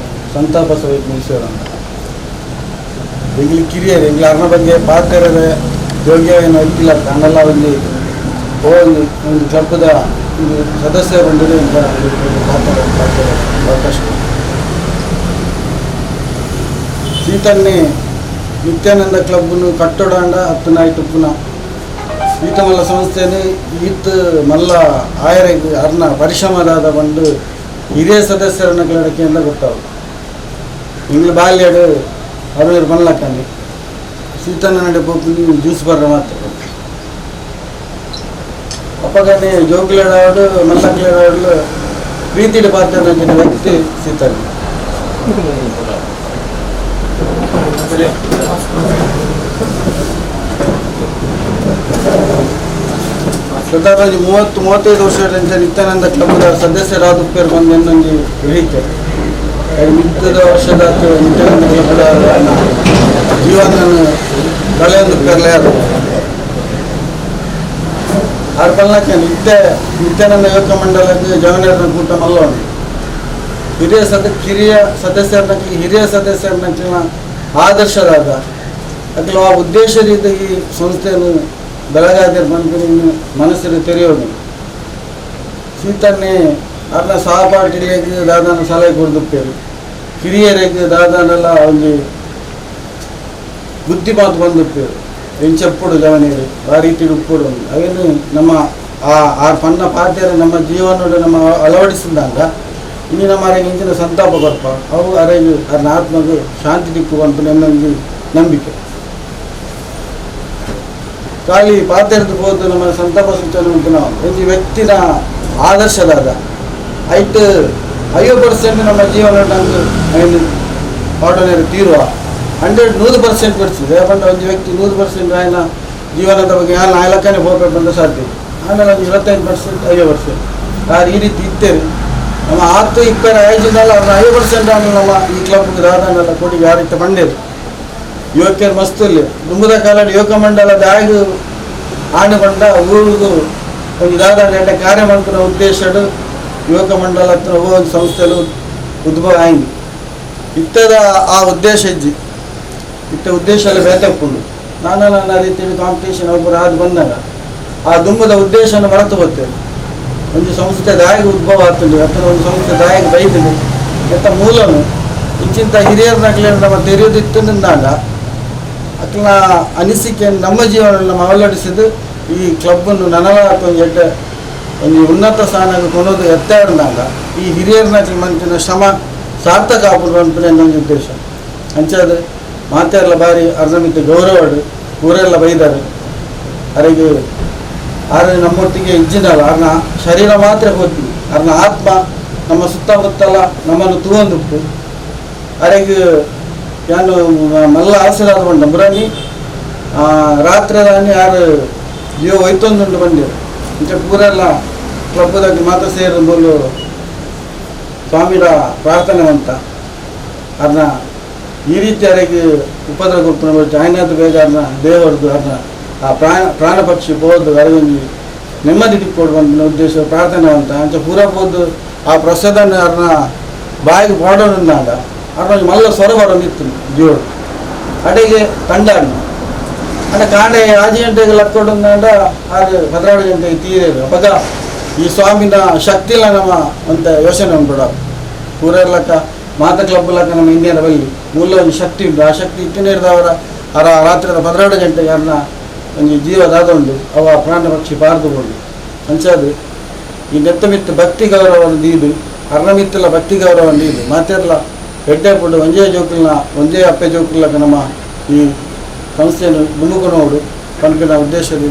ಸಂತಾಪ ಸಭೆ ಮುಗಿಸೋಣ. ಎಂಗ್ಲಿ ಕಿರಿಯರು ಎಂಗ್ಲ ಅರ್ನ ಬಗ್ಗೆ ಪಾತ್ರದ ಯೋಗ್ಯವೇನು ಇತ್ತಿಲ್ಲ ಕಾಣಲ್ಲ. ಒಂದು ಒಂದು ಒಂದು ಕ್ಲಬ್ದ ಒಂದು ಸದಸ್ಯ ಬಂದಿದೆ ಅಂತ ಪಾತ್ರ ಪಾತ್ರ ಅವಕಾಶ. ಸೀತನ್ನೇ ನಿತ್ಯಾನಂದ ಕ್ಲಬ್ನು ಕಟ್ಟೋಡಾಂಡ ಹತ್ತು ಪುನಃ ಈತ ಮಲ್ಲ ಸಂಸ್ಥೆನೇ ಈತ್ ಮಲ್ಲ ಆಯರ ಅರ್ನ ಪರಿಶ್ರಮದಾದ ಬಂದು ಹಿರಿಯ ಸದಸ್ಯರನ್ನ ಕೇಳಕ್ಕೆ ಗೊತ್ತಾವು. ಇಂಗ್ಲ ಬಾಲ್ಯಡು ಅರುಣರು ಬನ್ಲಕ್ಕಂದು ಸೀತನ ನಡೆ ಪೋಪುನಿ ಜ್ಯೂಸ್ ಬರ್ರ ಮಾತ್ರ ಅಪ್ಪಗನೆ ಜೋಗುಲಾಡು ಮಲ್ಲಕ್ಲಾಡು ಪ್ರೀತಿಡು ಪಾತ್ರ ವ್ಯಕ್ತಿ ಸೀತಣ್ಣ. ಸಾಧಾರಣ 30-35 ವರ್ಷ ನಿತ್ಯಾನಂದ ಕ್ಲಬ್ದ ಸದಸ್ಯರಾದ ಉಪ್ಪೇರು ಬಂದು ಇನ್ನೊಂದು ಹೇಳಿಕೆ ಮಿತ್ತದ ವರ್ಷದ ನಿತ್ಯಾನಂದ ಕ್ಲಬ್ದ ಜೀವನ ಕಳೆಯೊಂದು ಪೇರ್ಲೆ ಅದು ಆರು ಪಲ್ಲಾಕ ನಿತ್ಯಾನಂದ ಯುವಕ ಮಂಡಲಕ್ಕೆ ಜವನರ ಕೂಟ ಮಲ್ಲವನು ಹಿರಿಯ ಕಿರಿಯ ಸದಸ್ಯರನ್ನ ಹಿರಿಯ ಸದಸ್ಯರನ್ನ ಆದರ್ಶರಾದ ಅಖಿಲ ಆ ಉದ್ದೇಶದಿಂದ ಈ ಸಂಸ್ಥೆಯನ್ನು ಬೆಳಗಾದಿರ ಬಂದು ಮನಸ್ಸಿನ ತೆರೆಯೋದು. ಸೀತನ್ನೇ ಅರ್ನ ಸಹಪಾಠಿಗಳಿಗೆ ದಾದಾನ ಸಲಹೆ ಕೊಡ್ದುಪ್ಪೇರು, ಕಿರಿಯರಿಗೆ ದಾದಾನೆಲ್ಲ ಒಂದು ಬುದ್ಧಿ ಮಾತು ಬಂದುಪ್ಪೇರು, ಎಂಚಪ್ಪುಡು ಜವನಿಯರು ಆ ರೀತಿ ಉಪ್ಪುಡು ಅವೇನು ನಮ್ಮ ಆ ಆ ಪನ್ನ ಪಾತ್ಯರು ನಮ್ಮ ಜೀವನೋಡು ನಮ್ಮ ಅಳವಡಿಸಿದಾಗ ಇನ್ನು ನಮ್ಮ ಅರೆಗೆ ಇಂಚಿನ ಸಂತಾಪ ಬರ್ಪ ಅವು ಅರೆಗೆ ಅರ್ನ ಆತ್ಮಗೆ ಶಾಂತಿ ದಿಕ್ಕು ಅಂತ ನಮ್ಮಲ್ಲಿ ನಂಬಿಕೆ. ಖಾಲಿ ಪಾತ್ಯರ್ದು ಹೋದು ನಮ್ಮ ಸಂತಾಪ ಸೂಚನೆ ಉಂಟು. ನಾವು ಒಂದು ವ್ಯಕ್ತಿನ ಆದರ್ಶದಾದ ಐಟ್ 50% ನಮ್ಮ ಜೀವನ ಐನು ಪಾಠನೇರು ತೀರುವ 100% ಬರ್ತದೆ. ಯಾಕಂದ್ರೆ ಒಂದು ವ್ಯಕ್ತಿ 100% ఆయన ಜೀವನದ ಬಗ್ಗೆ ನಾಲ್ಕನೇ ಹೋಗ್ಬೇಕು ಬಂದ ಸಾಧ್ಯ. ಆಮೇಲೆ ಒಂದು 25% 50% ಆ ಈ ರೀತಿ ಇತ್ತೇವೆ. ನಮ್ಮ ಆತು ಇಪ್ಪರ ಆಯೋಜನೆಲ್ಲ ಅವ್ರನ್ನ 50% ಆಮೇಲೆ ನಮ್ಮ ಈ ಕ್ಲಬ್ಗೆ ದಾದಾನೆಲ್ಲ ಕೊಡಿ ಆ ರೀತಿ ಬಂಡೇರು ಯುವಕರು ಮಸ್ತಲ್ಲಿ ದುಂಬುದ ಕಾಲ ಯುವಕ ಮಂಡಲದ ಆಗಿ ಆಣುಕೊಂಡ ಊರುದು ಒಂದು ದಾದಾನ ಎಡ್ಡೆ ಕಾರ್ಯ ಮಾಡ್కున్న ಉದ್ದೇಶಡು ಯುವಕ ಮಂಡಲ ಹತ್ರ ಒಂದು ಸಂಸ್ಥೆಲು ಉದ್ಭವ ಆయింది. ಇತ್ತದ ಆ ಉದ್ದೇಶ ಇಜ್ಜಿ ಇತ್ತ ಉದ್ದೇಶ ಎಲ್ಲ ಬೇತಕ್ಕೊಂಡು ನಾನಾ ನಾನಾ ರೀತಿಯಲ್ಲಿ ಕಾಂಪಿಟೇಷನ್ ಒಬ್ಬರು ಆದು ಬಂದಾಗ ಆ ದುಂಬದ ಉದ್ದೇಶನ ಮರೆತು ಬರ್ತೇವೆ. ಒಂದು ಸಂಸ್ಥೆ ದಾಯಿಗೆ ಉದ್ಭವ ಆಗ್ತದೆ ಅಥವಾ ಒಂದು ಸಂಸ್ಥೆ ದಾಯಿಗೆ ಬೈತದೆ ಎತ್ತ ಮೂಲನು ಇಂಚಿಂತ ಹಿರಿಯರನ್ನಾಗಲಿ ನಮ್ಮ ತೆರೆಯೋದಿತ್ತಿಂದಾಗ ಅಕ್ಲ ಅನಿಸಿಕೆಯನ್ನು ನಮ್ಮ ಜೀವನ ನಮ್ಮ ಅಳವಡಿಸಿದ್ದು ಈ ಕ್ಲಬ್ಬನ್ನು ನನಲ ಒಂದು ಎಡ್ಡೆ ಒಂದು ಉನ್ನತ ಸ್ಥಾನಕ್ಕೆ ಕೊನೋದು ಎತ್ತಾಡಿದಾಗ ಈ ಹಿರಿಯರನ್ನಾಗಲಿ ಮಂಚಿನ ಶ್ರಮ ಸಾರ್ಥಕ ಆಪುಂಡು ಅನ್ಪುನೆ ನನ್ನ ಉದ್ದೇಶ. ಅಂಚಾದ್ರೆ ಮಾತೆಲ್ಲ ಬಾರಿ ಅರ್ಧಮಿತ ಗೌರವಡು ಊರೆಲ್ಲ ಬೈದಾರೆ ಅರೆಗೆ ಆದ್ರೆ ನಮ್ಮೊಟ್ಟಿಗೆ ಇಜ್ಜಿನಲ್ಲ ಅರ್ನ ಶರೀರ ಮಾತ್ರ ಹೋಗ್ತೀವಿ ಅರ್ನ ಆತ್ಮ ನಮ್ಮ ಸುತ್ತಮುತ್ತಲ ನಮ್ಮನ್ನು ತೂವೊಂದುಪ್ಪು ಅರೆಗೆ ಯಾನು ಮಲ್ಲ ಆಶೀರ್ವಾದ ಬಂಡ ಮುರಾನಿ ರಾತ್ರಿ ದಾನಿ ಯಾರು ಜೀವ ಹೋಯ್ತೊಂದುಂಟು ಬಂದಿರು ಇಂಚ ಪೂರೆಲ್ಲ ಕ್ಲಬ್ದಾಗಿ ಮಾತ್ರ ಸೇರಿ ಬೋಲು ಸ್ವಾಮಿರ ಪ್ರಾರ್ಥನೆ ಅಂತ ಅರ್ನ ಈ ರೀತಿ ಅರೆಗೆ ಉಪದ್ರ ಕೊಡ್ತಾನೆ ಜಾಯ್ನಾದ ಬೇಗ ಅರ್ನ ದೇವರದು ಅರ್ನ ಆ ಪ್ರಾಣ ಪಕ್ಷಿ ಹೋದು ಅರಗೊಂಜಿ ನೆಮ್ಮದಿ ತಿಕ್ಕೊಡು ಉದ್ದೇಶ ಪ್ರಾರ್ಥನೆ ಅಂತ ಅಂಚ ಪೂರ ಪೋದು ಆ ಪ್ರಸಾದನ ಅರ್ನ ಬಾಯಿಗೆ ಪಾಡೋಣಂದಾಗ ಅರ್ನ ಮಲ್ಲ ಸ್ವರ ಬರೋದಿತ್ತು ಜೀವಡು ಅಡೆಗೆ ತಂಡ ಅಣ್ಣ ಅಂಡ ಕಾಂಡೆ 5 ಗಂಟೆಗೆ ಲಕ್ಕೊಡಂದಾಂಡ 6 12 ಗಂಟೆಗೆ ತೀರೇರು ಅಪಗ ಈ ಸ್ವಾಮಿನ ಶಕ್ತಿಲ್ಲ ನಮ್ಮ ಅಂತ ಯೋಚನೆ ಉಂಟು ಪೂರ ಲಕ್ಕ ಮಾತ ಕ್ಲಬ್ ಲಕ್ಕ ನಮ್ಮ ಇಂಡಿಯಾದ ಬಲ್ಲಿ ಮೂಲ ಒಂದು ಶಕ್ತಿ ಉಂಟು. ಆ ಶಕ್ತಿ ಇತ್ತಿನೇರಿದವರ ಅರ ರಾತ್ರಿದ 12 ಗಂಟೆಗೆ ಅರ್ನ ಒಂದು ಜೀವದಾದ ಉಂಟು ಅವ ಪ್ರಾಣ ಪಕ್ಷಿ ಪಾರ್ದುಕೊಂಡು ಅಂಚಾದು ಈ ನೆತ್ತ ಮಿತ್ತು ಭಕ್ತಿ ಗೌರವವನ್ನು ದೀದು ಅರ್ಣ ಮಿತ್ತಲ ಭಕ್ತಿ ಗೌರವವನ್ನು ದೀದು ಮಾತೆಲ್ಲ ಎಡ್ಡೆ ಪುಡು ಒಂಜೇ ಜೋಕುಲ್ನ ಒಂಜೇ ಅಪ್ಪೆ ಜೋಕುಲಕ್ಕ ನಮ್ಮ ಈ ಸಂಸ್ಥೆಯನ್ನು ದುಮುಕು ನೋಡು. ಪನ್ಪಿನ ಉದ್ದೇಶದ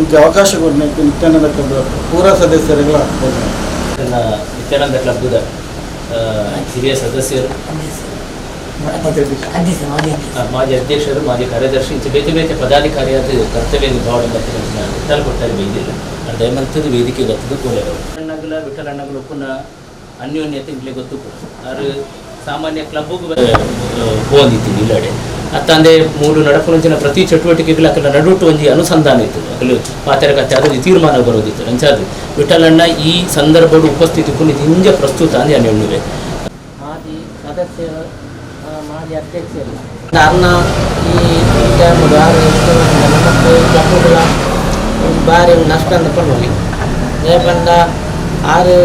ಇಂಥ ಅವಕಾಶ ಕೊಡ್ಬೇಕು ನಿತ್ಯಾನಂದ ಕ್ಲಬ್ ಪೂರಾ ಸದಸ್ಯರುಗಳ ನಿತ್ಯಾನಂದ ಕ್ಲಬ್ದ ಹಿರಿಯ ಸದಸ್ಯರು, ಮಾಜಿ ಅಧ್ಯಕ್ಷರು, ಮಾಜಿ ಕಾರ್ಯದರ್ಶಿ, ಇಂಚ ಬೇತೆ ಬೇತೆ ಪದಾಧಿಕಾರಿಯಾದ ಕರ್ತವ್ಯ ನಿರ್ವಹಣೆ ಮತ್ತು ವಿಠಲ್ ಕೊಟ್ಟಾರೆ ಬೈದಿಲ್ಲ. ದಯಮಂತದ ವೇದಿಕೆ ಗೊತ್ತದು ಕೋಲೆಗಳು ಅಣ್ಣಗಳ ವಿಠಲ್ ಅಣ್ಣಗಳು ಪುನಃ ಅನ್ಯೋನ್ಯತೆ ಇಲ್ಲೇ ಗೊತ್ತು. ಆರು ಸಾಮಾನ್ಯ ಕ್ಲಬ್ಗೂ ಹೋಗಿದ್ದೀನಿ ಇಲ್ಲಡೆ ಅತ್ತಂದೆ ಮೂರು ನಡಪುನಂಚಿನ ಪ್ರತಿ ಚಟುವಟಿಕೆಗಳ ಅಕಲ ನಡುಟು ಒಂಜಿ ಅನುಸಂಧಾನ ಇತ್ತು. ಅಕಲು ಪಾತೆರ ಕತೆ ಅದೊಂದು ತೀರ್ಮಾನ ಬರೋದಿತ್ತು. ಅಂಚಾದು ವಿಠಲಣ್ಣ ಈ ಸಂದರ್ಭದ ಉಪಸ್ಥಿತಿ ಪುನಃ ಹಿಂಜ ಪ್ರಸ್ತುತ ಅಂದೆ ಎಣ್ಣುವೆ. ಮಾಜಿ ಸದಸ್ಯರು, ಮಾಜಿ ಅಧ್ಯಕ್ಷರು ಅನ್ನ ಈ ಟೈಮ್ ಆರು ನಮಕ್ ಕ್ಲಬ್ಗಳ ಬಾರಿ ನಷ್ಟ ಅಂತ ಪಂಡೋಲಿ ಪಂಡ 6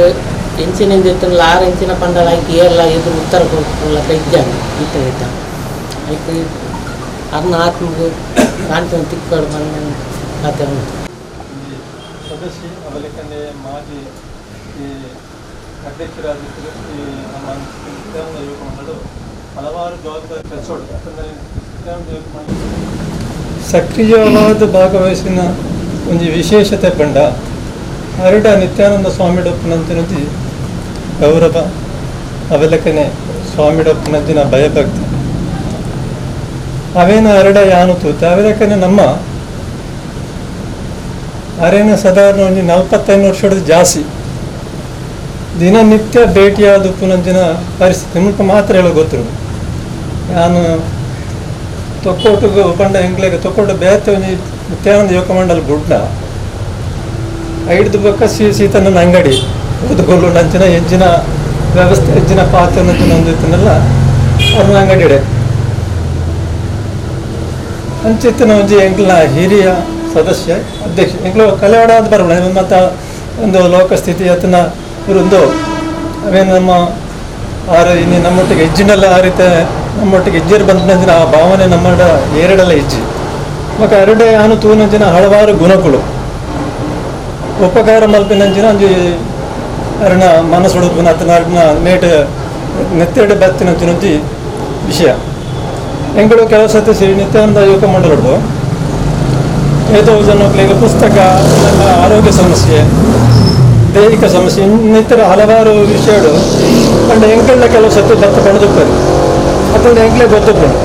ಇಂಚಿನಿಂದ ಇತ್ತಲ್ಲ 6 ಇಂಚಿನ ಪಂಡಲ ಐಕ್ ಏರ್ಲ ಎದುರು ಉತ್ತರ ಕೊಡ್ಲಕ್ಕ ಇದ್ದಾನೆ ಇತ್ತ ಇತ್ತ ಐಕ್ ಅರ್ನ ಆತ್ಮಗೂ ಶಾಂತಿ ತಿಕ್ಕಡು ಬಂದ ಕತೆ ಉಂಟು. ಸದಸ್ಯ ಅವಲೇಖನೆ ಮಾಜಿ ಈ ಅಧ್ಯಕ್ಷರಾಗಿದ್ದರು. ಈ ನಮ್ಮ ನಿತ್ಯಾನಂದ ಯುವಕ ಮಂಡಳು ಹಲವಾರು ಜವಾಬ್ದಾರಿ ಕೆಲಸ ಯಾಕಂದರೆ ನಿತ್ಯಾನಂದ ಯುವಕ ಮಂಡಳ ಸಕ್ರಿಯವಾದ ಭಾಗವಹಿಸಿನ ಒಂದು ವಿಶೇಷತೆ ಪಂಡ ಅರಡ ನಿತ್ಯಾನಂದ ಸ್ವಾಮಿ ಡೊಪ್ಪನಂತಿನಂಜಿ ಗೌರವ ಅವಲಕನೆ ಸ್ವಾಮಿ ಡೊಪ್ಪನಂಚಿನ ಭಯಭಕ್ತಿ ಅವೇನ ಅರಡ ಯಾನು ತೂತ ಅವಲಕನೆ ನಮ್ಮ ಅರೇನ ಸಾಧಾರಣ ಒಂಜಿ 45 ವರ್ಷದ ಜಾಸ್ತಿ ದಿನನಿತ್ಯ ಭೇಟಿಯಾದ ಪುನಂಜಿನ ಪರಿಸ್ಥಿತಿ ಮುಲ್ಪ ಮಾತ್ರ ಹೇಳೋ ಗೊತ್ತಿರು. ನಾನು ತೊಕ್ಕೋಟುಗು ಪಂಡ ಎಂಗ್ಲೆಗ್ ತೊಕ್ಕೋಟು ಬೇತೆ ಒಂಜಿ ನಿತ್ಯಾನಂದ ಯುವಕ ಮಂಡಲ ಬುಡ್ನ ಐಡ್ದು ಬೊಕ್ಕ ಸೀತನ ಅಂಗಡಿ ಊದುಗೊಲ್ಲು ನಂಚಿನ ಎಂಜಿನ ವ್ಯವಸ್ಥೆ ಎಂಜಿನ ಪಾತ್ರ ನಂಚಿನ ಅವ್ರನ್ನ ಅಂಗಡಿ ಇಡೆ ಅಂಚಿತ್ತಿನ ಒಂಜಿ ಎಂಕ್ಲ ಹಿರಿಯ ಸದಸ್ಯ ಅಧ್ಯಕ್ಷ ಎಂಕ್ಲು ಕಲೆವಾಡ ಬರಲ್ಲ ಮತ್ತು ಒಂದು ಲೋಕಸ್ಥಿತಿ ಅತನ ಇವರೊಂದು ಅವೇನು ನಮ್ಮ ಆರು ಇನ್ನು ನಮ್ಮೊಟ್ಟಿಗೆ ಹೆಜ್ಜಿನೆಲ್ಲ ಆ ರೀತಿ ನಮ್ಮೊಟ್ಟಿಗೆ ಹೆಜ್ಜೆರು ಬಂದ ಆ ಭಾವನೆ ನಮ್ಮ ಎರಡೆಲ್ಲ ಹೆಜ್ಜೆ ಮತ್ತು ಎರಡೇ ಆನು ತೂನಂಚಿನ ಹಲವಾರು ಗುಣಗಳು ಉಪಕಾರ ಮಲ್ಪಿನಂಚಿನ ಒಂಜಿ ಅರಣ ಮನಸ್ಸುಡುಪುನ ಅತನ ಅರಣ ಮೇಟ್ ನೆತ್ತೆರಡು ಬತ್ತಿನಂಚಿನಂಚಿ ವಿಷಯ. ಎಂಗಳು ಕೆಲವು ಸತಿ ಶ್ರೀ ನಿತ್ಯಾನಂದ ಯುವಕ ಮಂಡಲದ್ದು ಏತೋ ಜನಕ್ಕಳಿಗೆ ಪುಸ್ತಕ, ಆರೋಗ್ಯ ಸಮಸ್ಯೆ, ದೈಹಿಕ ಸಮಸ್ಯೆ ಇನ್ನಿತರ ಹಲವಾರು ವಿಷಯಗಳು ಪಂಡ ಎಂಕಲ್ನ ಕೆಲವು ಸತಿ ಬತ್ತ ಪಡೆದುಪ್ಪರು ಅಥವಾ ಎಂಕ್ಲೆ ಗೊತ್ತುಪ್ಪರು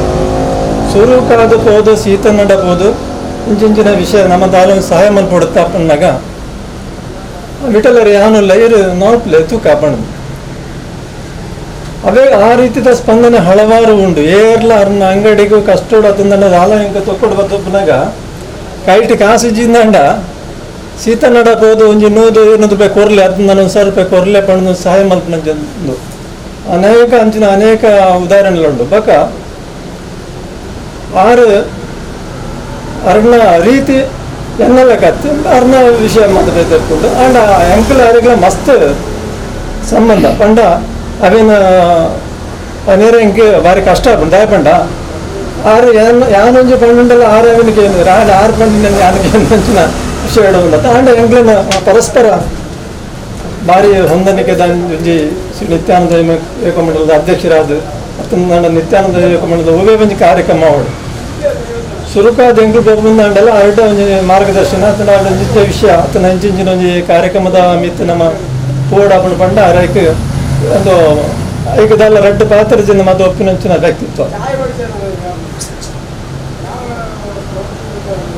ಸುರುಕಾದ ಪೋದು ಸೀತನ್ನಡ ಪೋದು ಇಂಚಿಂಚಿನ ವಿಷಯ ನಮ್ಮ ದಾಲೊಂದು ಸಹಾಯ ಮಲ್ಪೊಡುತ್ತಾ ಪನ್ನಾಗ ವಿಠಲರು ಯಾನುಲ್ಲ ಇರು ನೋಪ್ಲೆ ತೂಕ ಪಂಡು ಅವೇ ಆ ರೀತಿಯ ಸ್ಪಂದನೆ ಹಲವಾರು ಉಂಡು. ಏರ್ಲ ಅರ್ನ ಅಂಗಡಿಗೂ ಕಷ್ಟೋಡು ಅತಂದ ದಾಲ ಎಂಕ ತೊಕ್ಕೊಡು ಬತ್ತಪ್ಪನಾಗ ಕೈಟ್ ಕಾಸಿಜಿಂದಂಡ ಸೀತನ್ನಡ ಪೋದು ಒಂಜಿ 100 200 ರೂಪಾಯಿ ಕೊರ್ಲೆ ಅದನ್ನ 1,000 ರೂಪಾಯಿ ಕೊರ್ಲೆ ಪಂಡು ಸಹಾಯ ಮಲ್ಪನಂಜಂದು ಅನೇಕ ಅಂಚಿನ ಅನೇಕ ಉದಾಹರಣೆಗಳುಂಡು. ಬಕ ಆರು ಅರ್ನ ರೀತಿ ಎನ್ನೆಲ್ಲ ಕತ್ತು ಅರ್ನ ವಿಷಯ ಮಾತಾಡ್ಕೊಂಡು ಅಂಡ್ ಎಂಕಲ್ ಅರಿಗಳ ಮಸ್ತ್ ಸಂಬಂಧ ಪಂಡ ಅವೇನ ಅನೇರ ಎಂಕ್ ಭಾರಿ ಕಷ್ಟ ಆಪುಂಡು ದಾಯ ಪಂಡ ಆರು ಯಾನೊಂಜಿ ಪಂಡಲ್ಲ ಆರು ಅವನಿಗೆ ಏನು ಆರು ಪಂಡಿನ ಯಾನಿಗೆ ಅಂಚಿನ ವಿಷಯ ಹೇಳೋದು ಆಂಡ ಎಂಕ್ಲೆನ ಪರಸ್ಪರ ಭಾರಿ ಹೊಂದಾಣಿಕೆ ಒಂಜಿ ಶ್ರೀ ನಿತ್ಯಾನಂದ ಯುವಕ ಮಂಡಲದ ಅಧ್ಯಕ್ಷರಾದ ಅತ್ತಂದ ನಿತ್ಯಾನಂದ ಯುವಕ ಮಂಡಲದ ಒವೇ ಒಂಜಿ ಕಾರ್ಯಕ್ರಮ ಅವಳು ಸುರುಕಾದ ಎಂಕ್ಲು ಬಂದಾಂಡಲ್ಲ ಅರಡ ಒಂಜಿ ಮಾರ್ಗದರ್ಶನ ಅತನ ಒಂಜಿ ವಿಷಯ ಅತನ ಇಂಚಿಂಚಿನ ಒಂಜಿ ಕಾರ್ಯಕ್ರಮದ ಮಿತ್ ನಮ್ಮ ಪೋಡ ಪಂಡ ಪಂಡ ಅರೈಕ್ ಒಂದು ಐಕದಲ್ಲ ರಡ್ಡು ಪಾತ್ರದಿಂದ ಮತ್ತು ಒಪ್ಪಿನಂಚಿನ ವ್ಯಕ್ತಿತ್ವ.